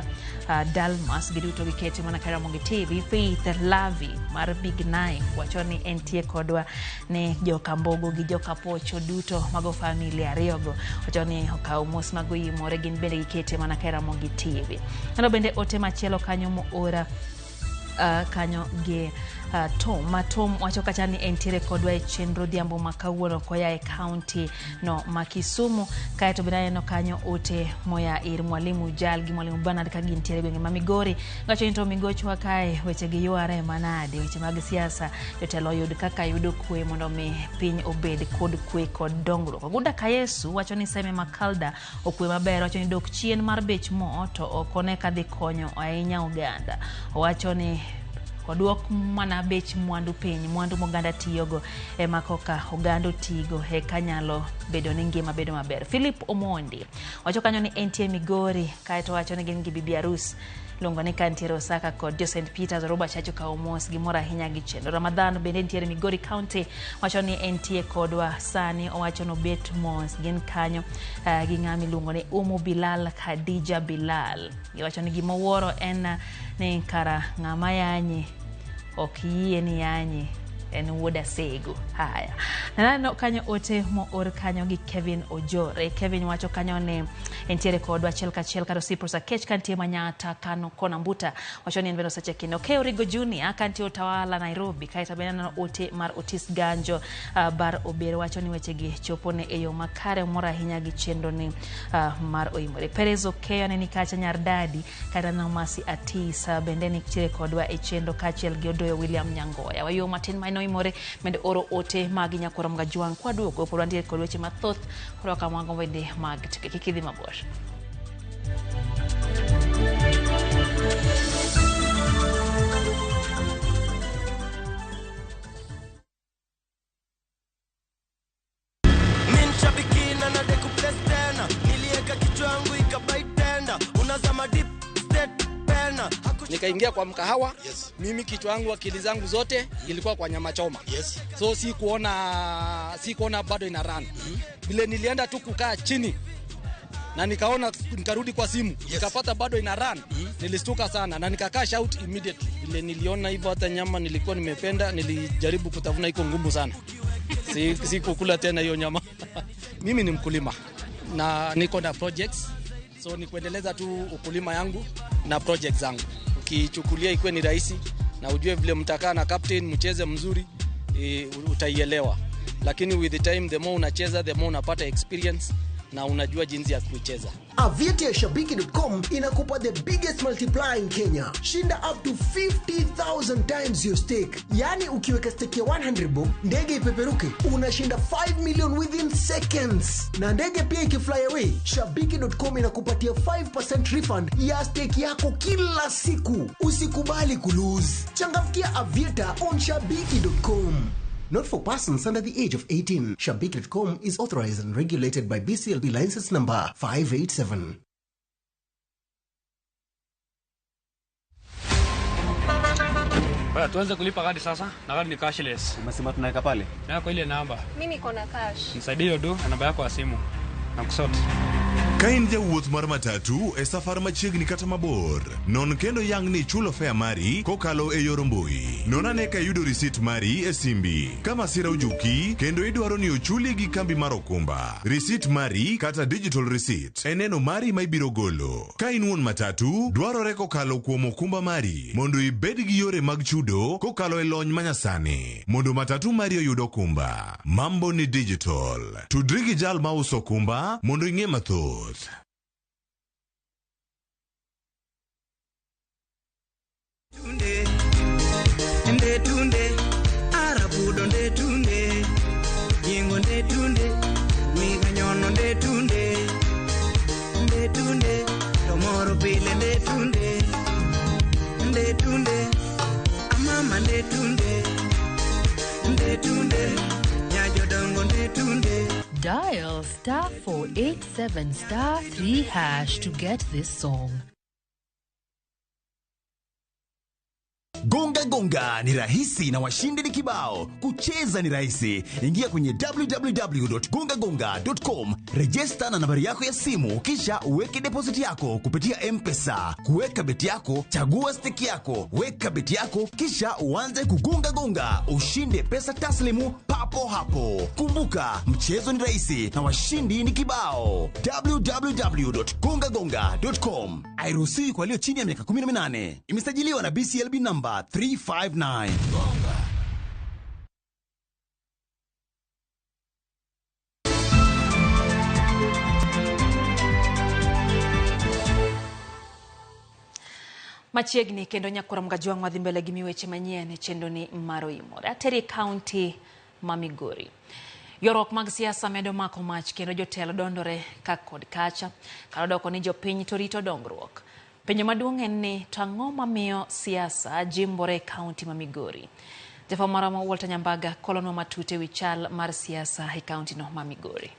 Dalmas, giduto gikete mana ka Ramogi TV. Faith Lavi mar Big Nine wacho ni entie kodwa ne joka Mbogo gi joka Pocho duto mago familia ariyogo, wacho ni okaw mos mag Oimore, gin bende gikete mana ka Ramogi TV. Aneno bende ote machielo kanyo moora kanyo gi Tom. Ma Tom wacho kacha ni entiere kodwa e chenro odhiambo ma kawuono koya e kaunti no ma Kisumu. Kaeto bende aneno kanyo ote moya ir Mwalimu Jal gi Mwalimu Bernard ka gintiere gwenge ma Migori. Wacho ni to migochwa kae weche gi yware manade, weche mag siasa, jotelo oyud kaka yudo kwe mondo mi piny obed kod kwe kod dongruok. Oguda Kayesu wacho ni Seme Makalda okwe maber, wacho ni dok chien mar bech mo to ok one ka dhi konyo ahinya oganda. Owacho ni oduok mana bech mwandu piny, mwandu moganda tiyogo ema koka oganda otigo eka nyalo bedo ni ngima bedo maber. Philip Omondi wacho kanyo ni entie Migori, kaeto wacho ni gin gi bibi arus iluongo ni kantiere Osaka kod jo St Peters Robert Chacho kawo mos gimor ahinya gi chenro. Ramadhan bende nitiere Migori County, wacho ni entie kodwa sani, owacho nobet mos gin kanyo gi ng'ama iluongo ni Umu Bilal Khadija Bilal. Giwacho ni gimowuoro en ni kara ng'ama yanyi ok yie ni yanyi en wuod Asego. Haya, naneno kanyo ote moor kanyo gi Kevin Ojore. Kevin wacho kanyo ni entiere kodwa achiel kachiel kata Cyprus Akech kantie Manyata kano kona Mbuta, wacho ni en bende osechekino. Keo Rigo Junior kantie Utawala Nairobi. Kaeto bende aneno ote mar Otis Ganjo Bar Ober, wacho ni wechegi chopone e yo makare, mor ahinya gi chenro ni mar Oimore. Perez Okeyo aneni kacha nyar dadi, kata aneno Masi Atisa bende nitiere kodwa e chenro kaachiel gi Odoyo William Nyangoya. Wayo matin ma Oimore mende oro ote magi nyakwara Mgajwang' kwaduogo pod wantiere kod weche mathoth koro kamago bende mag tuke, kik idhi mabor. Min shabiki na nade kuplace tena, nilieka kichwa yangu ikabai tenda, unazama deep state pena. Nikaingia kwa mkahawa. Mimi kichwa yangu, akili zangu zote ilikuwa kwa nyama choma. So sikuona bado ina run. Vile nilienda tu kukaa chini na nikaona, nikarudi kwa simu, nikapata bado ina run. Nilistuka sana na nikacash out immediately. Vile niliona hivyo, hata nyama nilikuwa nimependa, nilijaribu kutafuna, iko ngumu sana. Si kukula tena hiyo nyama. Mimi ni mkulima na niko na projects, so ni kuendeleza tu ukulima yangu na projects zangu. Ukichukulia ikuwe ni rahisi na ujue vile mtakaa na captain mcheze mzuri, utaielewa. Lakini with the time, the more unacheza, the more unapata experience na unajua jinsi ya kuicheza. Aviator ya Shabiki.com inakupa the biggest multiplier in Kenya. Shinda up to 50,000 times your stake. Yaani ukiweka stake ya 100 bob, ndege ipeperuke, unashinda 5 million within seconds. Na ndege pia ikifly away, Shabiki.com inakupatia 5% refund ya stake yako kila siku. Usikubali kulose. Changamkia Aviator on Shabiki.com. Not for persons under the age of 18. Shabiki.com is authorized and regulated by BCLB license number 587. Baya, tuanze kulipa kadi sasa na kadi ni cashless. Umesema tunaweka pale? Na kwa ile namba. Mimi niko na cash. Nisaidie hiyo do na namba yako ya simu. Na kusort. Ka in jawuoth mar matatu e safar machiegni kata mabor, non kendo yang ni ichulo fare mari kokalo e yor mbui. Non ane ka iyudo risit mari e simbi. Ka masira ojuki kendo idwaro ni ochuli gi kambi mar okumba, risit mari kata digital receipt e neno mari ma ibiro golo. Ka in wuon matatu, dwarore kokalo kuom okumba mari mondo ibed gi yore mag chudo kokalo e lony manyasani mondo matatu mari oyud okumba. Mambo ni digital. Tudri gi jal mauso okumba mondo ing'e mathoth. Tunde nde tunde arabudo nde tunde yingo nde tunde wiga nyono nde tunde nde tunde to moro pile nde tunde nde tunde. Nyamama ndetunde ndetunde nyajodongo ndetunde. Dial star 487 star 3 hash to get this song. Gonga gonga ni rahisi na washindi ni kibao. Kucheza ni rahisi. Ingia kwenye www.gongagonga.com, rejesta na nambari yako ya simu, kisha uweke deposit yako kupitia M-Pesa. Kuweka beti yako, chagua stiki yako, weka beti yako, kisha uanze kugonga gonga, ushinde pesa taslimu papo hapo. Kumbuka, mchezo ni rahisi na washindi ni kibao. www.gongagonga.com. Hairuhusiwi kwa walio chini ya miaka 18. Imesajiliwa na BCLB namba 359. Machiegni kendo nyakwar Mgajwang' wadhi mbele gi miweche manyien e chenro ni mar Oimore. Ateri e kaunti ma Migori. Ywaruok mag siasa medo mako mach kendo jotelo dondore ka kod kacha. Kar odoko ni jopiny to rito dongruok. Penjo maduong' en ni to ang'o mamiyo siasa jimbore e kaunti ma Migori? Jafwambo marwa Walter Nyambaga kolonwa matut ewi chal mar siasa e kaunti no ma Migori.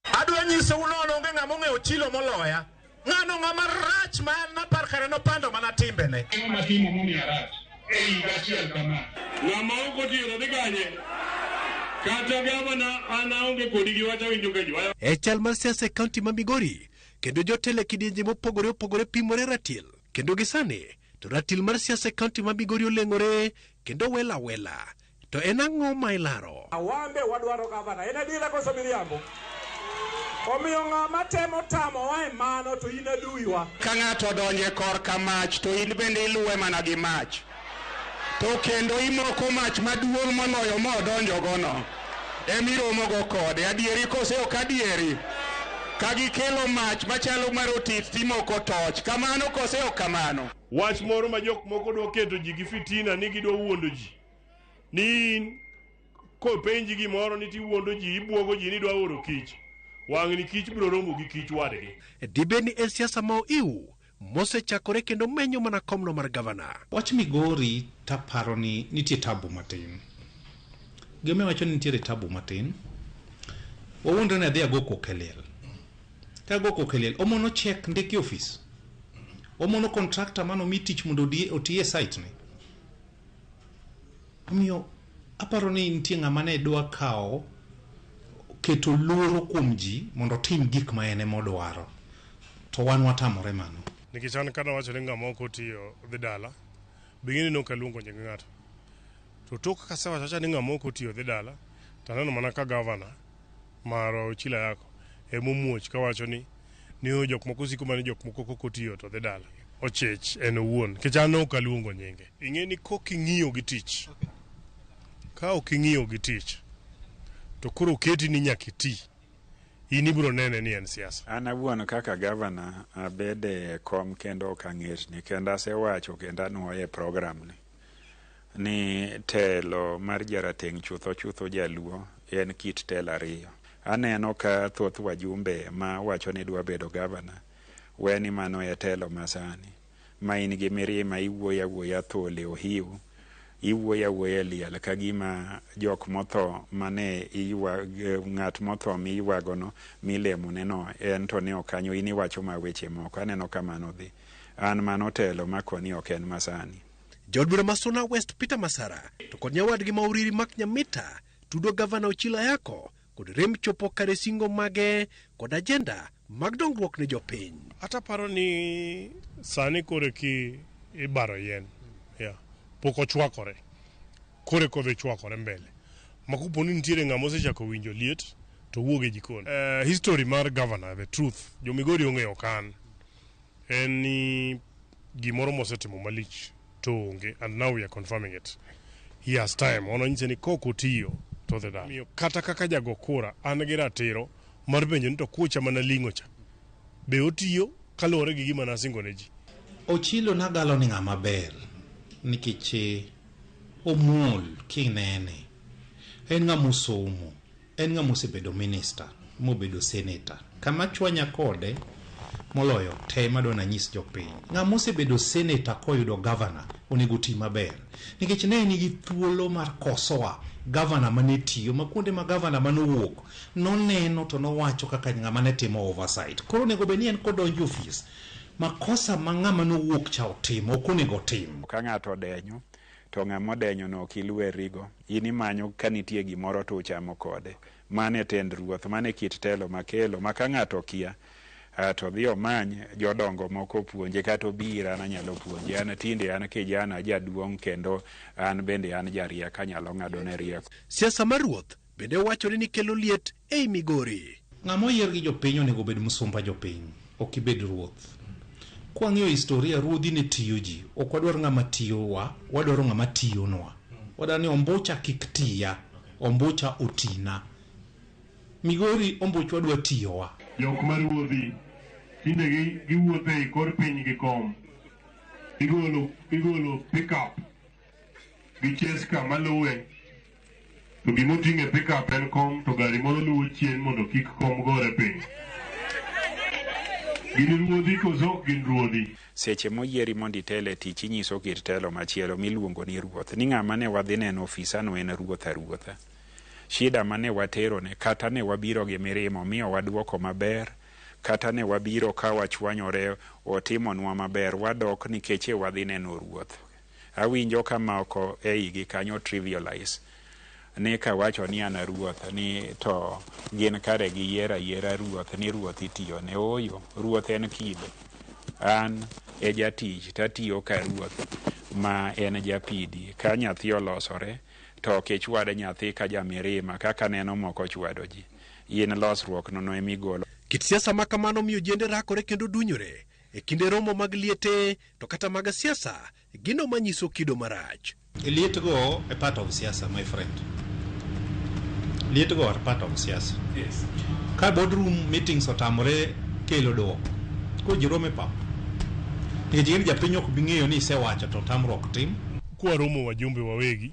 Adwa nyisou nono onge ng'ama ong'eyo chilo moloya. Ng'ano ng'ama rach ma an napar kare nopando mana timbene. Ang'o matimo momiyo arach e higa achiel kama? Ng'ama ok otiyo to dhi kanye? Kata gavana an aonge kodi gi wach awinjo ka ywaya. E chal mar siasa e kaunti ma Migori, kendo jotelo e kidienje mopogore opogore pimore ratil. Kendo gi sani, to ratil mar siasa e kaunti ma Migori oleng'ore kendo wela wela. To en ang'o ma ilaro? Awambe wadwaro gavana. En adiera koso miriambo? Omiyo ng'ama temo tamowa e mano to in aduiwa. Ka ng'ato odonjo e korka mach to in bende iluwe mana gi mach. To kendo imoko mach maduong' moloyo modonjogono. Emiromogo kode. Adieri kose ok adieri? Ka gikelo mach machalo mar otit timoko toch. Kamano kose ok kamano? Wach moro ma jok moko dwa keto ji gi fitina ni gidwa wuondo ji. Ni in kopenji gimoro ni tiwuondo ji, ibwogo ji ni idwa oro kich. Wang'ni kich biro romo gi kich wadgi. Dibed ni en siasa ma oiw mosechakore kendo menyo mana komno mar gavana. Wach Migori taparo ni nitie tabu matin. Gima wacho ni nitiere tabu matin. Wawuondre ni adhi ago koko e liel. Ka ago koko e liel, omono chek ndiki ofis. Omono contractor mano mi tich mondo oti e site ni. Omiyo aparo ni nitie ng'ama ne dwa kawo keto luoro kuom ji mondo otim gik ma en ema odwaro. To wan watamore mano. Nikech an kana wacho ni ng'ama ok otiyo dhi dala, bing'e ni ok aluongo nying ng'ato. To tok kasewacho awacha ni ng'ama ok otiyo dhi dala, to aneno mana ka gavana marwa Ochilo Ayako emomuoch kawacho ni jok moko siko mana ni jok moko kok otiyo to dhi dala. Ochich en owuon, nikech an ok aluongo nyinge. Ing'e ni kok ing'iyo gi tich, ka ok ing'iyo gi tich, to koro oketi ni nyaka iti, in ibiro nene ni en siasa. An awuon kaka gavana abede e kom kendo ok ang'etni kendo asewacho kendo anuoye e program ni ni telo mar jarateng' chutho chutho jaluo en kit telo ariyo. Aneno ka thoth wajumbe ma wacho ni dwa bedo gavana weni mano e telo masani ma in gi mirima iwuoyo awuoya thole ohiu iwuoyo awuoya e liel ka gima jok motho mane ng'at motho miywagono milemoneno en to ne ok kanyo in iwacho ma weche moko aneno ka mano dhi an mano telo makoni ok en masani. Jaod bura ma Suna West Peter Masara to kod nyawadgi ma Uriri Mark Nyamita tudo gavana Ochilo Ayako kod rem chopo kare singo mage kod ajenda mag dongruok ne jopiny. Ataparo ni sani kore ki ibaro yien. Yeah. Pok ochwakore. Kore kodhi chwakore mbele. Ma kopo ni nitiere ng'ama osechako winjo liet to wuog e jikon. History mar governor, the truth, jo Migori ong'eyo kan. En ni gimoro mosetimo malich to onge and now we are confirming it. He has time. Ono nyise ni kok otiyo to dhi dala. Omiyo kata kaka jago kura an gi ratiro mar penjo ni to kucha mana ling'o cha. Be otiyo kaluwore gi gima nasingo ne ji. Ochilo nagalo ni ng'ama ber nikech omuol kinene. En ng'ama osomo, en ng'ama osebedo minister, mobedo senator. Kama chwanya kode Moloyo te madwa nanyis jopiny, ng'ama osebedo senator koyudo governor onego oti maber nikech ne nigi thuolo mar kosoa governor mane tiyo ma kuonde ma governor manowuok noneno to nowacho kaka ng'ama ne timo oversight. Koro onego bed ni en kodonjo e ofis makosa ma ng'ama nowuok cha otimo ok onego otim. Ka ng'ato odenyo to ng'ama odenyo no ok ilwerrigo, in imanyo ka nitie gimoro to uchamo kode. Mano e tend ruoth, mano e kit telo makelo ma ka ng'ato okia to odhi omany jodongo moko opuonje kata obi ira an anyalo puonje. An tinde an kijana jaduong' kendo an bende an jarieko anyalo ng'adone rieko. Siasa mar ruoth bende wachore ni kelo liet ei Migori. Ng'ama oyier gi jopiny onego obed msumba jopiny, ok ibed ruoth. Kwang'iyo historia, ruodhi ne tiyo ji. Ok wadwar ng'ama tiyowa, wadwaro ng'ama tiyonwa. Wadwaro ni ombucha kik tiya, ombucha otina. Migori ombuchwa dwa tiyowa. Jok ma ruodhi tinde giwuotho ei kor piny gi kom. Igolo pickup gi cheska maluwe. To gimoting'o e pickup en kom to gari moro luwo chien mondo kik kom gore piny. Gin ruodhi koso ok gin ruodhi? Seche moyieri mondo itel e tich inyiso kit telo machielo miluongo ni ruoth. Ni ng'ama ne wadhi neno ofisa no en ruoth aruotha. Shida mane waterone kata ne wabiro gi mirima omiyo waduoko maber, kata ne wabiro ka wachwanyore otimonwa maber, wadok nikech e wadhi neno ruoth. Awinjo ka moko e igi kanyo trivialize ni kawacho ni an ruoth ni to gin kare giyiero ayiera ruoth ni ruoth itiyone. Ooyo, ruoth en kido. An e jatich tatiyo ka ruoth ma en japidi. Ka nyathi olosore to ok ichwad nyathi ka jamirima kaka neno moko chwado ji. In losruok nono emigolo. Kit siasa ma kamano miyo jende rakore kendo dunyore e kinde romo mag liete to kata mag siasa, gino manyiso kido marach. Liet go e part of siasa, my friend. Liet go are part of siasa. Yes. Ka boardroom meetings otamore kelo duoko, koro ji romo e pap. Nikech ing'e ni japiny ok bi ng'eyo ni isewacho to tamruok tim. Kwaromo wajumbe wawegi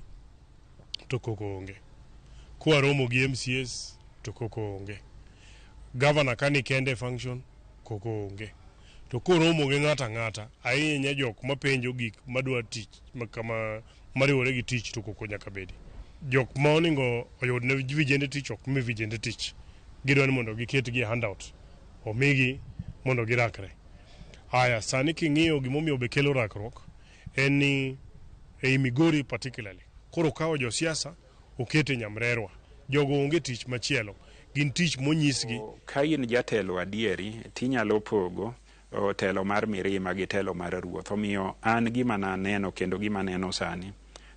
to koko onge. Kwaromo gi MCAs to koko onge. Governor ka ni kende e function koko onge. To koromo gi ng'ato ang'ata, ahinya jok mapenjo gik madwa tich kama mariwore gi tich to koko nyaka bedi. Jok ma onego oyud ne vijende tich ok mi vijende tich. Gidwa ni mondo giket gi e handout. Omigi mondo girakre. Aya, sani king'iyo gimomiyo be kelo rakruok en ni ei Migori particularly, koro okawo josiasa okete nyamrerwa. Jogo onge tich machielo, gin tich monyisgi. Ka in jatelo adieri tinyalo pogo telo mar mirima gi telo mar ruoth. Omiyo an gima naneno kendo gima neno sani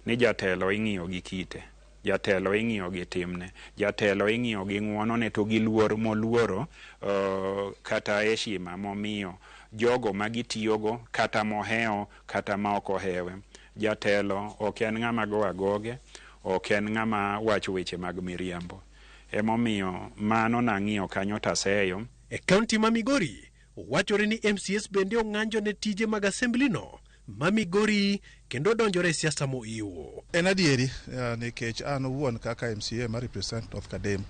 ni jatelo ing'iyo gi kite, jatelo ing'iyo gi timne, jatelo ing'iyo gi ng'uonone to gi luor moluoro kata heshima momiyo jogo ma gitiyogo kata mohewo kata ma ok ohewe. Jatelo ok en ng'ama go agoge, ok en ng'ama wacho weche mag miriambo. Emomiyo mano nang'iyo kanyo taseyo. E kaunti ma Migori, wachore ni MCAs bende ong'anjo ne tije mag assembly no ma Migori kendo donjore e siasa moiwo. En adieri nikech an owuon kaka MCA ma represent North Kadem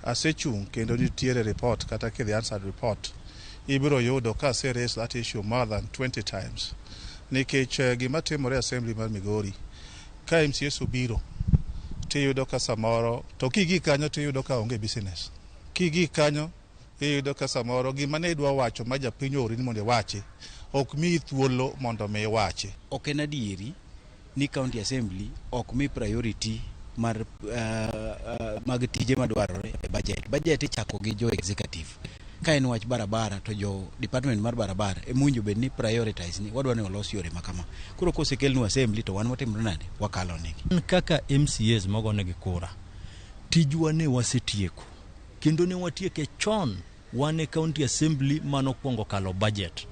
asechung' kendo nitiere report kata kidhi Hansard report ibiro yudo ka ase raise that issue more than 20 times nikech gima timore e assembly mar Migori ka MCAs obiro tiyudo ka samoro to kigik kanyo tiyudo ka onge business kigik kanyo iyudo ka samoro gima ne idwa wacho ma japiny oori ni mondo iwachi ok miyi thuolo mondo mi iwachi. Ok en adieri ni county assembly ok mi priority mar mag tije madwarore e budget. Budget ichako gi jo executive. Ka en wach barabara to jo department mar barabara ema owinjo bed ni prioritize ni wadwa ni olos yore ma kama. Koro kosekelnu assembly to wan watimre nade? Wakalo negi. Kaka MCAs mogonegi kura, tijwa ne wasetieko kendo ne watieke chon. Wan e county assembly manokwongo kalo budget.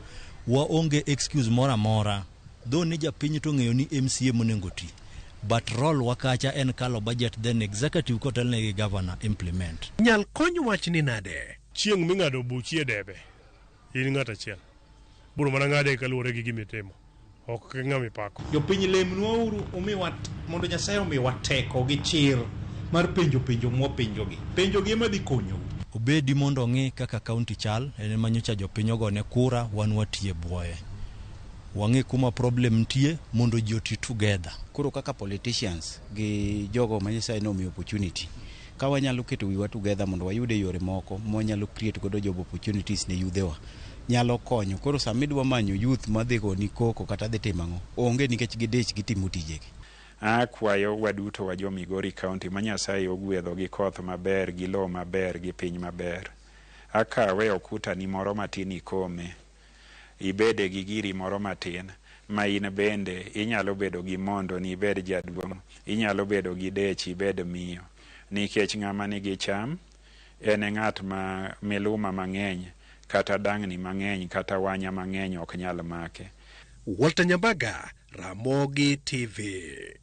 Waonge excuse moro amora though ni japiny to ng'eyo ni MCA monego ti, but role wa kacha en kalo budget, then executive kotelne gi governor implement. Nyal kony wachni nade? Chieng' ming'ado buchi e debe, in ng'at achiel. Biro mana ng'ade kaluwore gi gima itimo. Ok ng'ama ipako. Jopiny lemnwa uru umiwa mondo Nyasaye omiwa teko gi chir mar penjo penjo mwapenjogi. Penjogi ema dhi konyou. Obedi mondo ong'i kaka kaunti chal, en ema nyocha jopiny ogone kura, wan watiye bwoye. Wang'i kuma problem nitie mondo ji oti together. Koro kaka politicians gi jogo ma Nyasaye nomiyo opportunity, ka wanyalo keto wiwa together mondo wayude yore moko mwanyalo create godo job opportunities ne yudhewa nyalo konyo. Koro sama idwa manyo youth madhi goni koko kata dhi timo ang'o, onge nikech gidich gitimo tijegi. Akwayo waduto wa jo Migori County ma Nyasaye ogwedho gi koth maber, gi lowo maber, gi piny maber. Akawe okutani moro matin ikome, ibede gi giri moro matin ma in bende inyalo bedo gi mondo ni ibed jaduong', inyalo bedo gi dechi ibed miyo. Nikech ng'ama nigi cham en e ng'at ma miluma mang'eny kata dang'ni mang'eny kata wanya mang'eny ok nyal make. Walter Nyambaga, Ramogi TV.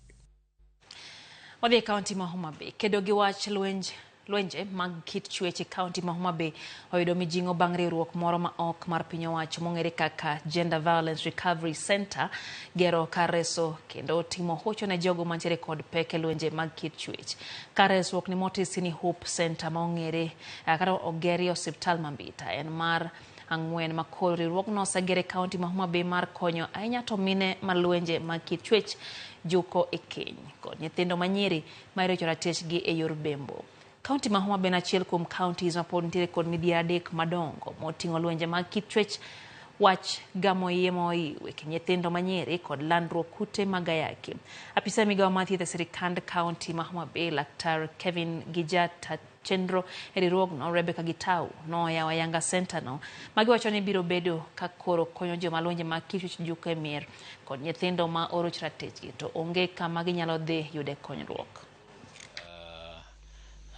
Wadhi e kaunti ma Homa Bay kedo gi wach lwenje mag kit chwech e kaunti ma Homa Bay oyudo mijing'o bang' riwruok moro ma ok mar piny owacho mong'ere kaka Gender Violence Recovery Center gero kar reso kendo timo hocho ne jogo mantiere kod pek e lwenje mag kit chwech. Kar resruok ni motisi ni Hope Center ma ong'ere kata ogeri e osiptal ma Mbita en mar 4 ma koro riwruogno osegere e kaunti ma Homa Bay mar konyo ahinya to mine ma lwenje mag kit chwech juko e keny kod nyithindo manyiri ma irocho ratechgi e yor bembo. Kaunti ma Homa Bay en achiel kuom counties ma pod nitiere kod midhiero 3 madongo moting'o lwenje mag kit chwech, wach gamo iye ma oiw e kind nyithindo manyiri kod landruok kute mag ayaki. Apisa migawo mar thieth e sirikand kaunti ma Homa Bay, Laktar Kevin Gijata chenro e riwruogno Rebecca Gitau noyawo ayanga senta no magiwacho ni biro bedo ka koro konyo joma lwenje mag kit chwech juko e mier kod nyithindo ma oroch ratechgi to onge kama ginyalo dhi yude konyruok.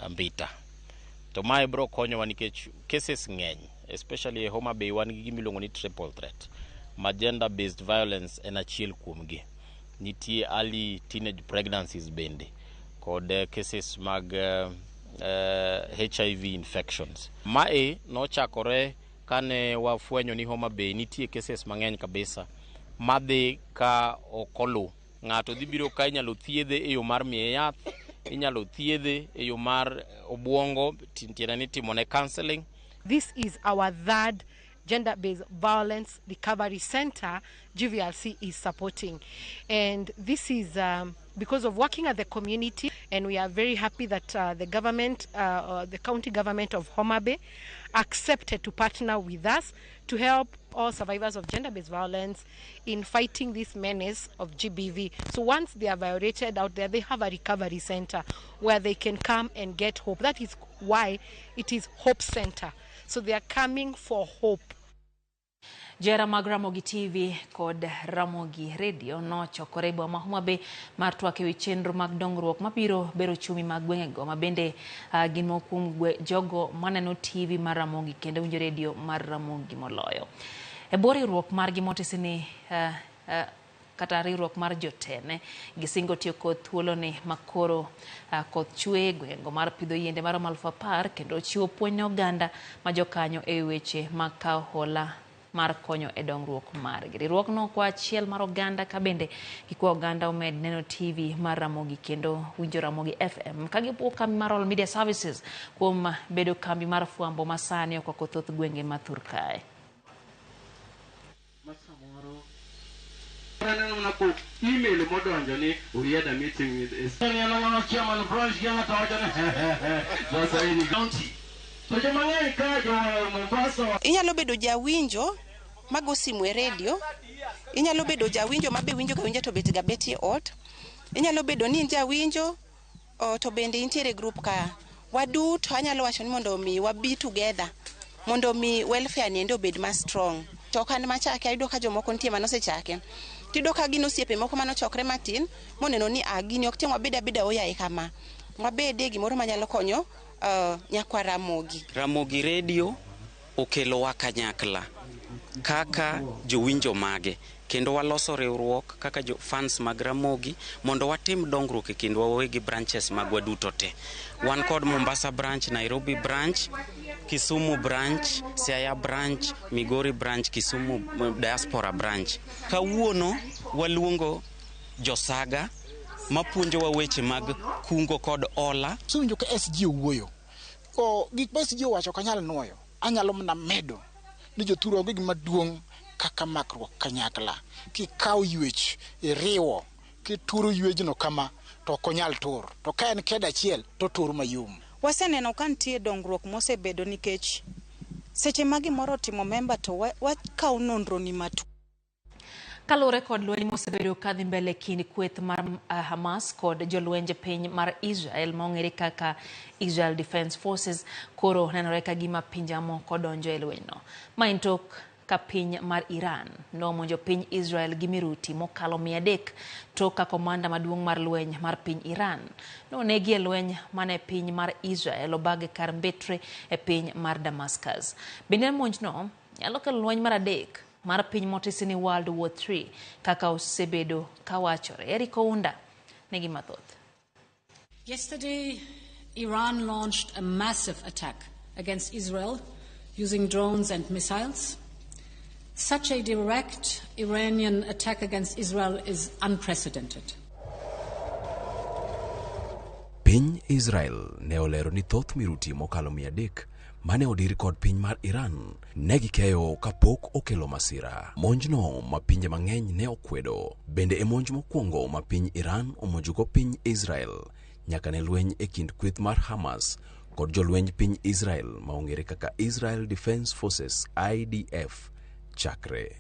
Mbita to mae bro konyowa nikech cases ng'eny, especially e Homa Bay wan gi gima iluongo ni triple threat ma gender based violence en achiel kuomgi. Nitie early teenage pregnancies bende kod cases mag HIV infections. Mae nochakore kane wafwenyo ni Homa Bay nitie cases mang'eny kabisa madhi ka ok oluw. Ng'ato dhi biro ka inyalo thiedhe e yo mar miye yath, inyalo thiedhe e yo mar obwongo, tiende ni timone counseling. This is our third gender-based violence recovery center GVRC is supporting. And this is because of working at the community, and we are very happy that the government, the county government of Homa Bay accepted to partner with us to help all survivors of gender-based violence in fighting this menace of GBV. So once they are violated out there, they have a recovery center where they can come and get hope. That is why it is Hope Center. So they are coming for hope. Johera mag Ramogi TV kod Ramogi Radio nochokore e boma ma Homa Bay mar twak ewi chenro mag dongruok mabiro bero ochumi mag gwengego ma bende gin moko kuom jogo maneno TV mar Ramogi kendo winjo redio mar Ramogi moloyo. E bwo riwruok margi motisi ni kata riwruok mar jotene gisingo tiyo kod thuoloni makoro koth chwe e gwengego mar pidho yiende maromo 10,000 kendo chiwo puonj ne oganda ma jokanyo e weche mag kawo hola mar konyo e dongruok margi. Riwruogno kwa achiel mar oganda ka bende gikwa oganda omed neno TV mar Ramogi kendo winjo Ramogi FM ka gipuo kambi mar All Media Services kuom bedo kambi mar fwambo masani okwako thoth gwenge ma thur kae. Email modonjo ni we had a meeting with Inyalo bedo jawinjo mago simu e redio, inyalo bedo jawinjo mabe winjo ka winja to bet ga betie ot, inyalo bedo ni in jawinjo to bende intiere group ka. Waduto anyalo wacho ni mondo mi wabi together mondo mi welfare ni ende obed ma strong. To ok an machake, ayudo ka jomoko nitie manosechake. Tiyudo ka gin osiepe moko manochokre matin moneno ni gini ok tiang' wabed abeda oyaye kama. Wabede gimoro manyalo konyo nyakwa Ramogi. Ramogi Radio okelowa kanyakla kaka jowinjo mage kendo waloso riwruok kaka jo fans mag Ramogi mondo watim dongruok e kindwa wawegi branches magwa duto te. Wan kod Mombasa branch, Nairobi branch, Kisumu branch, Siaya branch, Migori branch, Kisumu diaspora branch. Kawuono waluongo josaga mapuonjowa weche mag kungo kod hola. Usewinjo ka SG owuoyo O gik ma SG owacho ok anyal nuoyo, anyalo mana medo ni jothurwa onge gima duong' kaka makruok kanyakla. Kikawo ywech iriwo, kituro ywejno kama to ok onyal tur, to ka en keda achiel to otur mayom. Waseneno ka nitie dongruok mosebedo nikech seche ma gimoro otimo memba to wakawo nonro ni matut. Kaluwore kod lweny mosebedo kadhi mbele kind kweth mar Hamas kod jolwenj piny mar Israel ma ong'ere kaka Israel Defense Forces, koro nenore ka gima pinje mamoko donjo e lwenyno. Ma en tok ka piny mar Iran nomonjo piny Israel gi miruti mokalo 300 tok ka komanda maduong' mar lweny mar piny Iran nonegi e lweny mane piny mar Israel obag kar mbetre e piny mar Damascus. Bende monjno nyalo kelo lweny mar adek mar piny motisi ni World War III kaka osebedo kawachore. Eric Ounda nigi mathoth. Yesterday, Iran launched a massive attack against Israel using drones and missiles. Such a direct Iranian attack against Israel is unprecedented. Piny Israel ne olero ni thoth miruti mokalo 300 mane odir kod piny mar Iran ne gikeyo kapok okelo masira. Monjno ma pinje mang'eny ne okwedo bende e monj mokwongo ma piny Iran omonjogo piny Israel nyaka ne lweny e kind kweth mar Hamas kod jolwenj piny Israel ma ong'ere kaka Israel Defense Forces IDF chakre.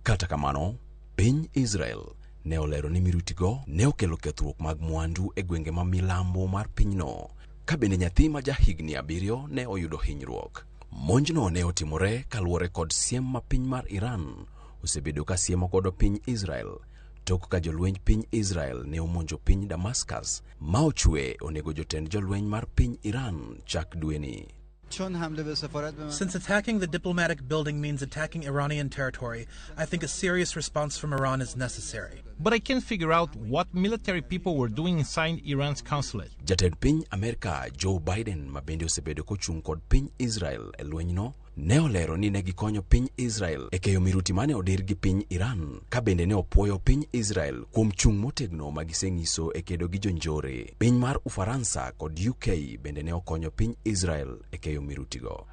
Kata kamano, piny Israel ne olero ni mirutigo ne okelo kethruok mag mwandu e gwenge ma milambo mar pinyno, ka bende nyathi ma jahigni 7 ne oyudo hinyruok. Monjno ne otimore kaluwore kod siem ma piny mar Iran osebedo ka siemo godo piny Israel tok ka jolwenj piny Israel ne omonjo piny Damascus ma ochwe onego jotend jolweny mar piny Iran chak dweni. Since attacking the diplomatic building means attacking Iranian territory, I think a serious response from Iran is necessary. But I can't figure out what military people were doing inside Iran's consulate. Jatend piny Amerka Joe Biden ma bende osebedo kochung' kod piny Israel e lwenyno ne olero ni ne gikonyo piny Israel e keyo miruti mane odir gi piny Iran, ka bende ne opuoyo piny Israel kuom chung' motegno ma giseng'iso e kedo gi jonjore. Piny mar Ufaransa kod UK bende ne okonyo piny Israel e keyo mirutigo.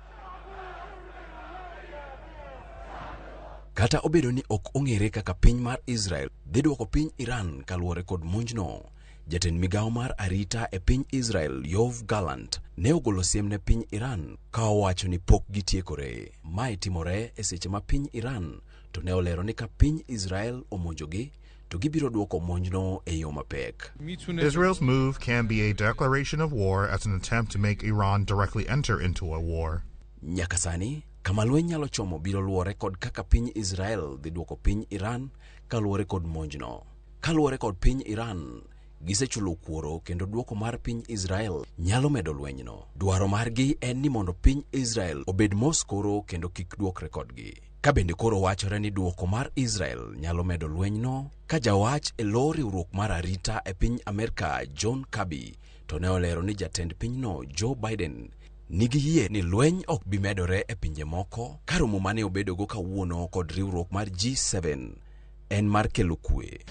Kata obedo ni ok ong'ere kaka piny mar Israel dhi duoko piny Iran kaluwore kod monjno, jatend migawo mar arita e piny Israel Yoav Gallant ne ogolo siem ne piny Iran ka owacho ni pok gitiekore. Mae timore e seche ma piny Iran to ne olero ni ka piny Israel omonjogi to gibiro duoko monjno e yo mapek. Israel's move can be a declaration of war as an attempt to make Iran directly enter into a war. Nyaka sani, kama lweny nyalo chomo biro luwore kod kaka piny Israel dhi duoko piny Iran kaluwore kod monjno. Kaluwore kod piny Iran, gisechulo kuoro kendo duoko mar piny Israel nyalo medo lwenyno. Dwaro margi en ni mondo piny Israel obed mos koro kendo kik duokre kodgi. Ka bende koro wachore ni duoko mar Israel nyalo medo lwenyno, ka jawach e lo riwruok mar arita e piny Amerka John Kirby to ne olero ni jatend pinyno Joe Biden nigi yie ni lweny ok bi medore e pinje moko ka romo mane obedogo kawuono kod riwruok mar G7 en mar kelo kwe.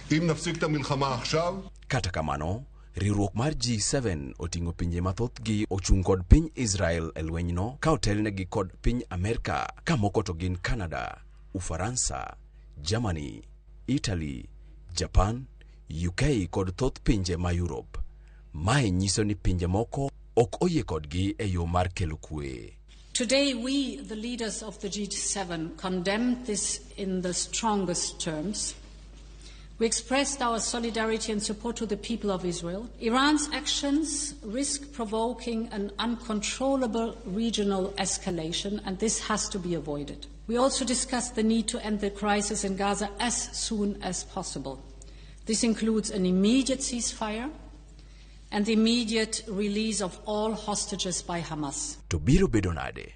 Kata kamano, riwruok mar G7 oting'o pinje mathothgi ochung' kod piny Israel e lwenyno ka otelnegi kod piny Amerka ka moko to gin Canada, Ufaransa, Germany, Italy, Japan, UK kod thoth pinje ma Europe. Mae nyiso ni pinje moko ok oyie kodgi e yo mar kelo kwe. Today, we, the leaders of the G7, condemned this in the strongest terms. We expressed our solidarity and support to the people of Israel. Iran's actions risk provoking an uncontrollable regional escalation, and this has to be avoided. We also discussed the need to end the crisis in Gaza as soon as possible. This includes an immediate ceasefire and the immediate release of all hostages by Hamas. To biro bedo nade?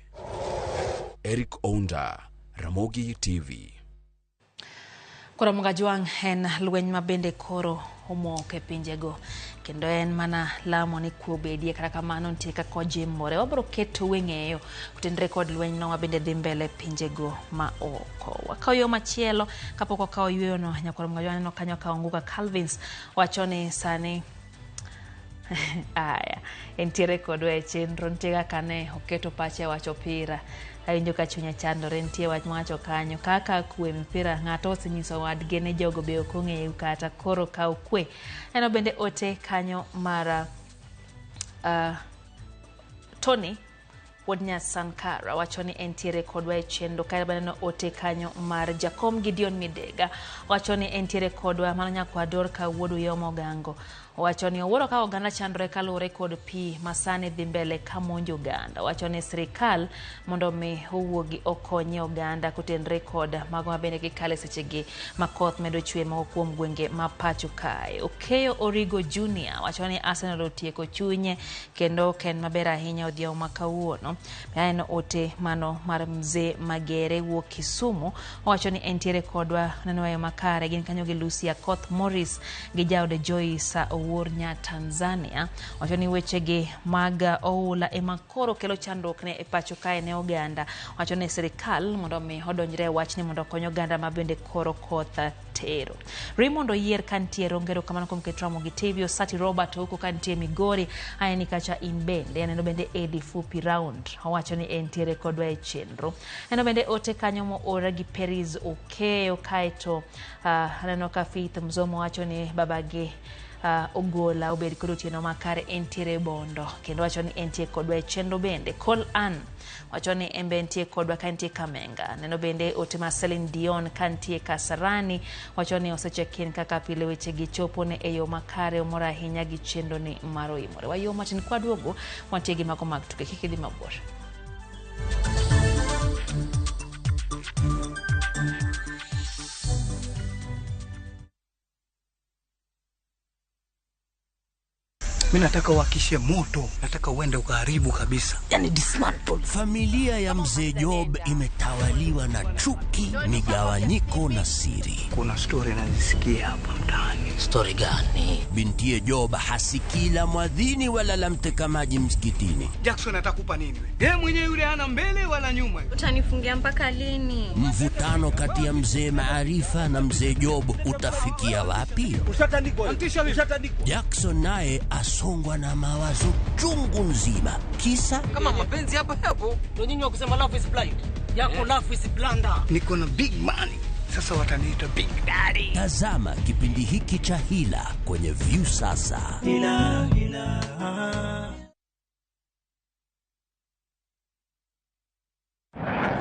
Eric Ounda, Ramogi TV. Koro Mugajwang' en lweny ma bende koro omok e pinjego kendo en mana lamo ni kwe obedie. Kata kamano nitie kaka ojimore. Wabiro keto weng'eyo kotenore kod lweny no mabende dhi mbele pinjego ma oko. Wakawo yo machielo kapok wakawo yueyono. Nyakwar Mugajwang' aneno kanyo ka Onguga Calvins wacho ni sani Aya, entiere kodwa e chenro, nitie kaka ne oketo pache e wach opira. Awinjo ka chunya chandore, nitie wach mowacho kanyo kaka kwe mpira ng'ato osenyiso wadgi ni jogo be ok ong'eyo kata koro kaw kwe. Neno bende ote kanyo mar Tony wuod Nyasankara wacho ni entiere kodwa e chenro. Kae baneno ote kanyo mar Jakom Gideon Midega wacho ni entiere kodwa, mano nyakwa Dorka wuod Uyoma Ogango. Owacho ni owuoro ka oganda chandore kaluwore kod pi masani dhi mbele ka monjo oganda. Owacho ni sirikal mondo mi owuogi okonye oganda kotenre kod mago mabende gikale sechegi ma koth medo chwe moko kuom gwenge ma pacho kae. Okeyo Origo Junior wacho ni Arsenal otieko chunye kendo ok en maber ahinya odhiambo ma kawuono. Aneno ote mano mar Mzee Magere wuok Kisumu. Owacho ni entiere kodwa neno eyo makare gin kanyo gi Lucy Akoth Morris gi jaode Joyce Owuor nya Tanzania. Owacho ni wechegi mag oula ema koro kelo chandruok ne e pacho kae ne oganda. Owacho ni sirikal mondo mi odonjre e wachni mondo okony oganda ma bende koro koth tero. Raymond Oyier kantie Rongo, erokamano kuom keto Ramogi TV. Osati Robert Ouko kantie Migori, aneni kacha in bende. Aneno bende Eddie Fupi Round owacho ni entiere kodwa e chenro. Aneno bende ote kanyo moor gi Peris Okeyo, kaeto aneno ka Faith Mzomo wacho ni babagi Ogola obed kod otieno makare entiere Bondo, kendo wacho ni entie kodwa e chenro bende. Col Ann wacho ni en be entie kodwa ka entie Kamenga. Neno bende ote ma Celine Dion ka nitie Kasarani wacho ni osecheck in kaka pile wechegi chopo ne e yo makare, omor ahinya gi chenro ni mar Oimore. Wayo matin kwaduogo wantie gi mago mag tuke, kik idhi mabor. Mi nataka uhakishe moto, nataka uende ukaharibu kabisa, yani dismantle. Familia ya mzee Job imetawaliwa na chuki, migawanyiko na siri. Kuna story nazisikia hapa mtaani. Story gani? Bintiye Job hasikii la mwadhini wala la mteka maji msikitini. Jackson atakupa nini wewe? Yeye mwenyewe yule hana mbele wala nyuma. Utanifungia mpaka lini? Mvutano kati ya mzee Maarifa na mzee Job utafikia wapi? Ushatandikwa. Ushatandikwa. Jackson naye asongwa na mawazo chungu nzima. Kisa kama mapenzi hapo hapo ndio nyinyi wa kusema love is blind. Yako love is blunder. Niko na big money. Sasa wataniita Big Daddy. Tazama kipindi hiki cha Hila kwenye Viusasa. Hila, hila.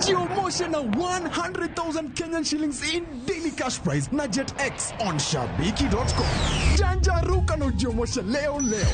Jiomoshe na 100,000 Kenyan shillings in daily cash prize na Jet X on shabiki.com. Janjaruka na ujiomoshe leo leo.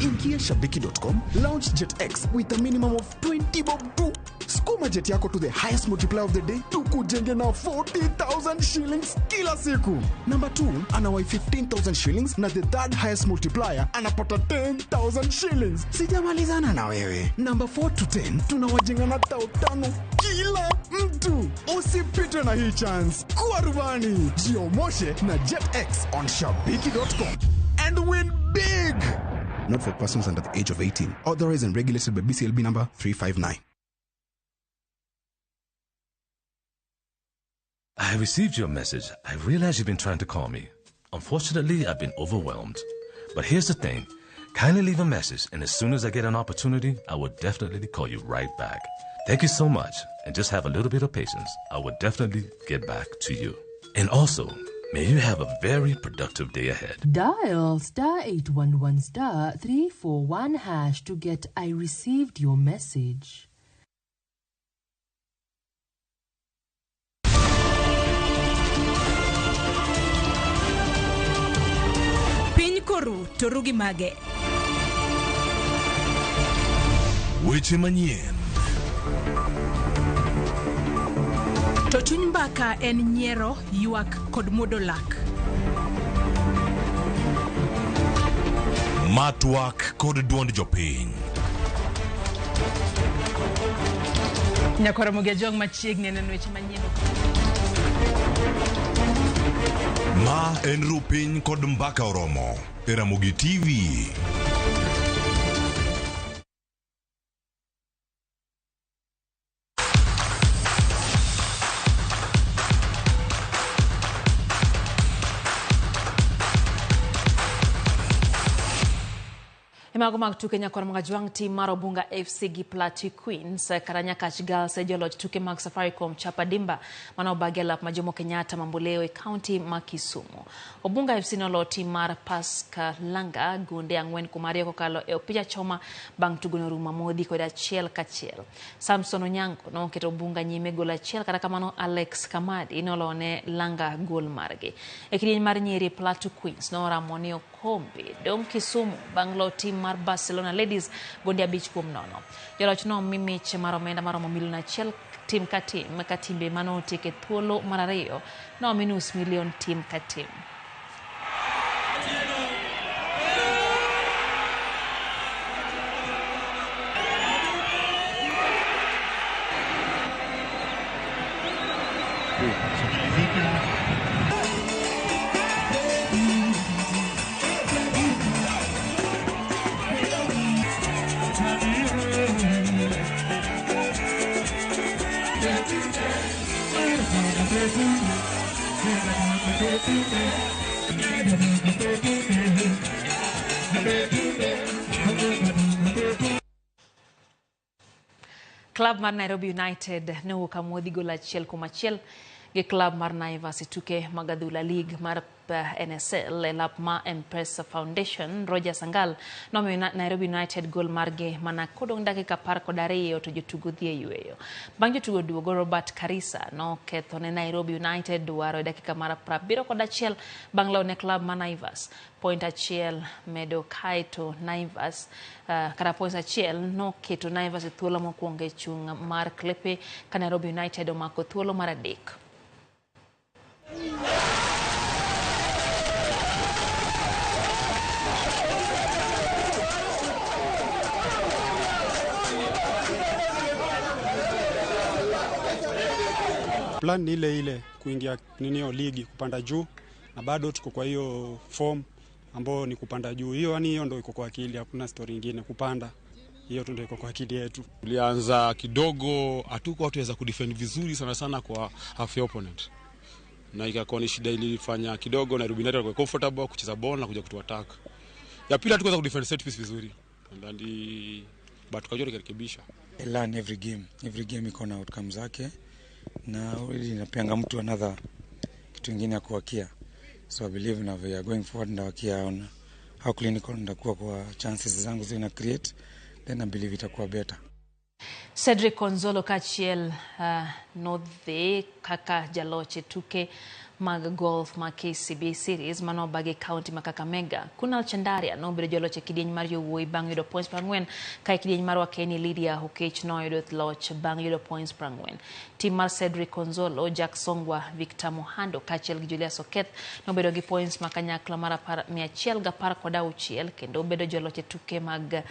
Ingia shabiki.com, launch Jet X with a minimum of 20 bob tu. Skuma jet yako to the highest multiplier of the day tukujenge na 40,000 shillings kila siku. Number 2 anawai 15,000 shillings na the third highest multiplier anapata 10,000 shillings. Sijamalizana na wewe. Number 4 to 10 tunawajenga na 5,000 kila mtu. Usipitwe na hii chance. Kuwa rubani. Jiomoshe na Jet X on shabiki.com and win big. Not for persons under the age of 18. Authorized and regulated by BCLB number 359. I received your message. I realize you've been trying to call me. Unfortunately, I've been overwhelmed. But here's the thing. Kindly leave a message, and as soon as I get an opportunity, I will definitely call you right back. Thank you so much, and just have a little bit of patience. I will definitely get back to you. And also, may you have a very productive day ahead. Dial star 811 star 341 hash to get I received your message. Piny koru to ru gi mage. Weche manyien. To chuny mbaka en nyiero, ywak kod muodo lak. Matwak kod duond jopiny. Nyakwar Ramogi Ajwang' machiegni neno weche manyien. Ma en Rupiny kod Mbaka Oromo e Ramogi TV. E mago mag tuke nyakwar Magajwang' tim mar Obunga FC gi Plateau Queens kata Nyakach Girls e joloch tuke mag Safaricom Chapa Dimba mane obagi e lap ma Jomo Kenyatta Mamboleo e kaunti ma Kisumu. Obunga FC nolo tim mar Pascal Langa gonde 4-2 kokalo e opich achoma bang' tugono rumo amodhi kod 1-1. Samson Onyango noketo Obunga nyime gol 1 kata kamano Alex Kamadi nolone Langa gol margi. E kidieny mar nyiri Plateau Queens noramo ni okombe dong' Kisumu bang' lo tim mar Barcelona Ladies gonde 5-0. Joloch no omi mich mar omenda maromo milion 1 tim ka tim ka timbe manotiek e thuolo mar 2 nomi nus milion tim ka tim. Club mar Nairobi United nowuok amodhi gol 1-1 gi club mar Naivas e tuke mag adhula League mar NSL e lap ma M-Pesa Foundation. Roger Sangal nomiyo Nairobi United gol margi mana kodong' dakika 12 to jotugo dhi e yweyo. Bang' jotugo duogo, Robert Karisa noketho ne Nairobi United dwaro e dakika mar 71 bang' lawo ne club mar Naivas. Point 1 medo kaeto Naivas kata point 1 noketo Naivas e thuolo mokwongo e chung' mar klepe ka Nairobi United omako thuolo mar 3. Plan ni ile ile kuingia ninio ligi kupanda juu, na bado tuko kwa hiyo form ambayo ni kupanda juu. Hiyo yani hiyo ndio iko kwa akili, hakuna story nyingine, kupanda. Hiyo tu ndio iko kwa akili yetu. Tulianza kidogo hatuko tuweza kudefend vizuri sana sana kwa half opponent. Na ikakuwa ni shida ilifanya kidogo Nairobi United kwa comfortable kucheza ball na kuja kutuattack. Ya pili hatukuweza kudefend set piece vizuri. And but tukajua tukarekebisha. I learn every game. Every game iko na outcomes zake. Na already inapeanga mtu another kitu kingine ya kuwakia. So I believe now we are going forward ndawakia on how clinical ndakuwa kwa chances zangu zina create, then I believe itakuwa better. Cedric Konzolo kaachiel nodhi kaka jaloch e tuke mag golf ma KCB Series manobagi e kaunti ma Kakamega. Kunal Chandaria nobedo jaloch e kidieny mar yowuoyi bang' yudo points 40, ka e kidieny mar wakeni Lydia Okech noyudo loch bang' yudo points 40. Tim mar Cedric Konzolo, Jack Songwa, Victor Mohando kaachiel gi Julius Oketh nobedo gi points ma kanyakla mar 116 kendo obedo joloch e tuke mag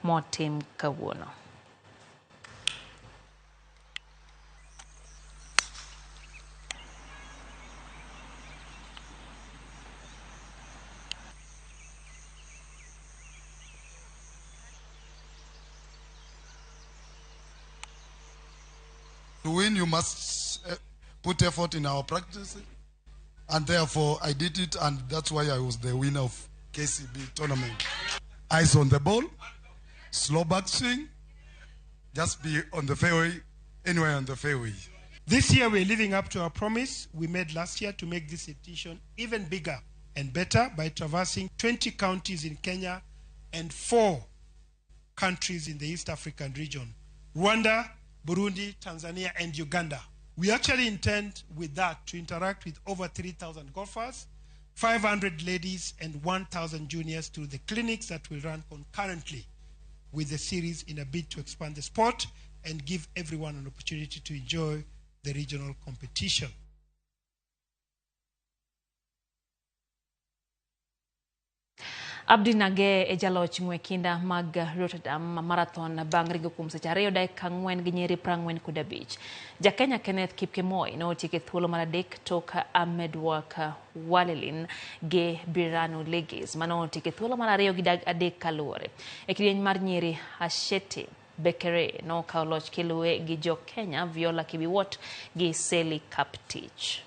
motim kawuono. To win, you must put effort in our practice, and therefore I did it, and that's why I was the winner of KCB tournament. Eyes on the ball, slow backswing, just be on the fairway, anywhere on the fairway. This year we're living up to our promise we made last year to make this edition even bigger and better by traversing 20 counties in Kenya and 4 countries in the East African region: Rwanda, Burundi, Tanzania, and Uganda. We actually intend with that to interact with over 3,000 golfers, 500 ladies, and 1,000 juniors through the clinics that will run concurrently with the series in a bid to expand the sport and give everyone an opportunity to enjoy the regional competition. Abdi Nage e jaloch ng'we kinda mag Rotterdam Marathon bang' ringo kuom seche 2 dakika 4 gi nyiri 45. Jakenya Kenneth Kipkemoi notieko e thuolo mar 3 tok Ahmedwork Walelin gi Biranu Legis manotieko e thuolo mar 2 gi 3 kaluwore. E kidieny mar nyiri Ashete Bekere nokawo loch kiluwe gi jo Kenya Viola Kibiwot gi Seli Kaptich.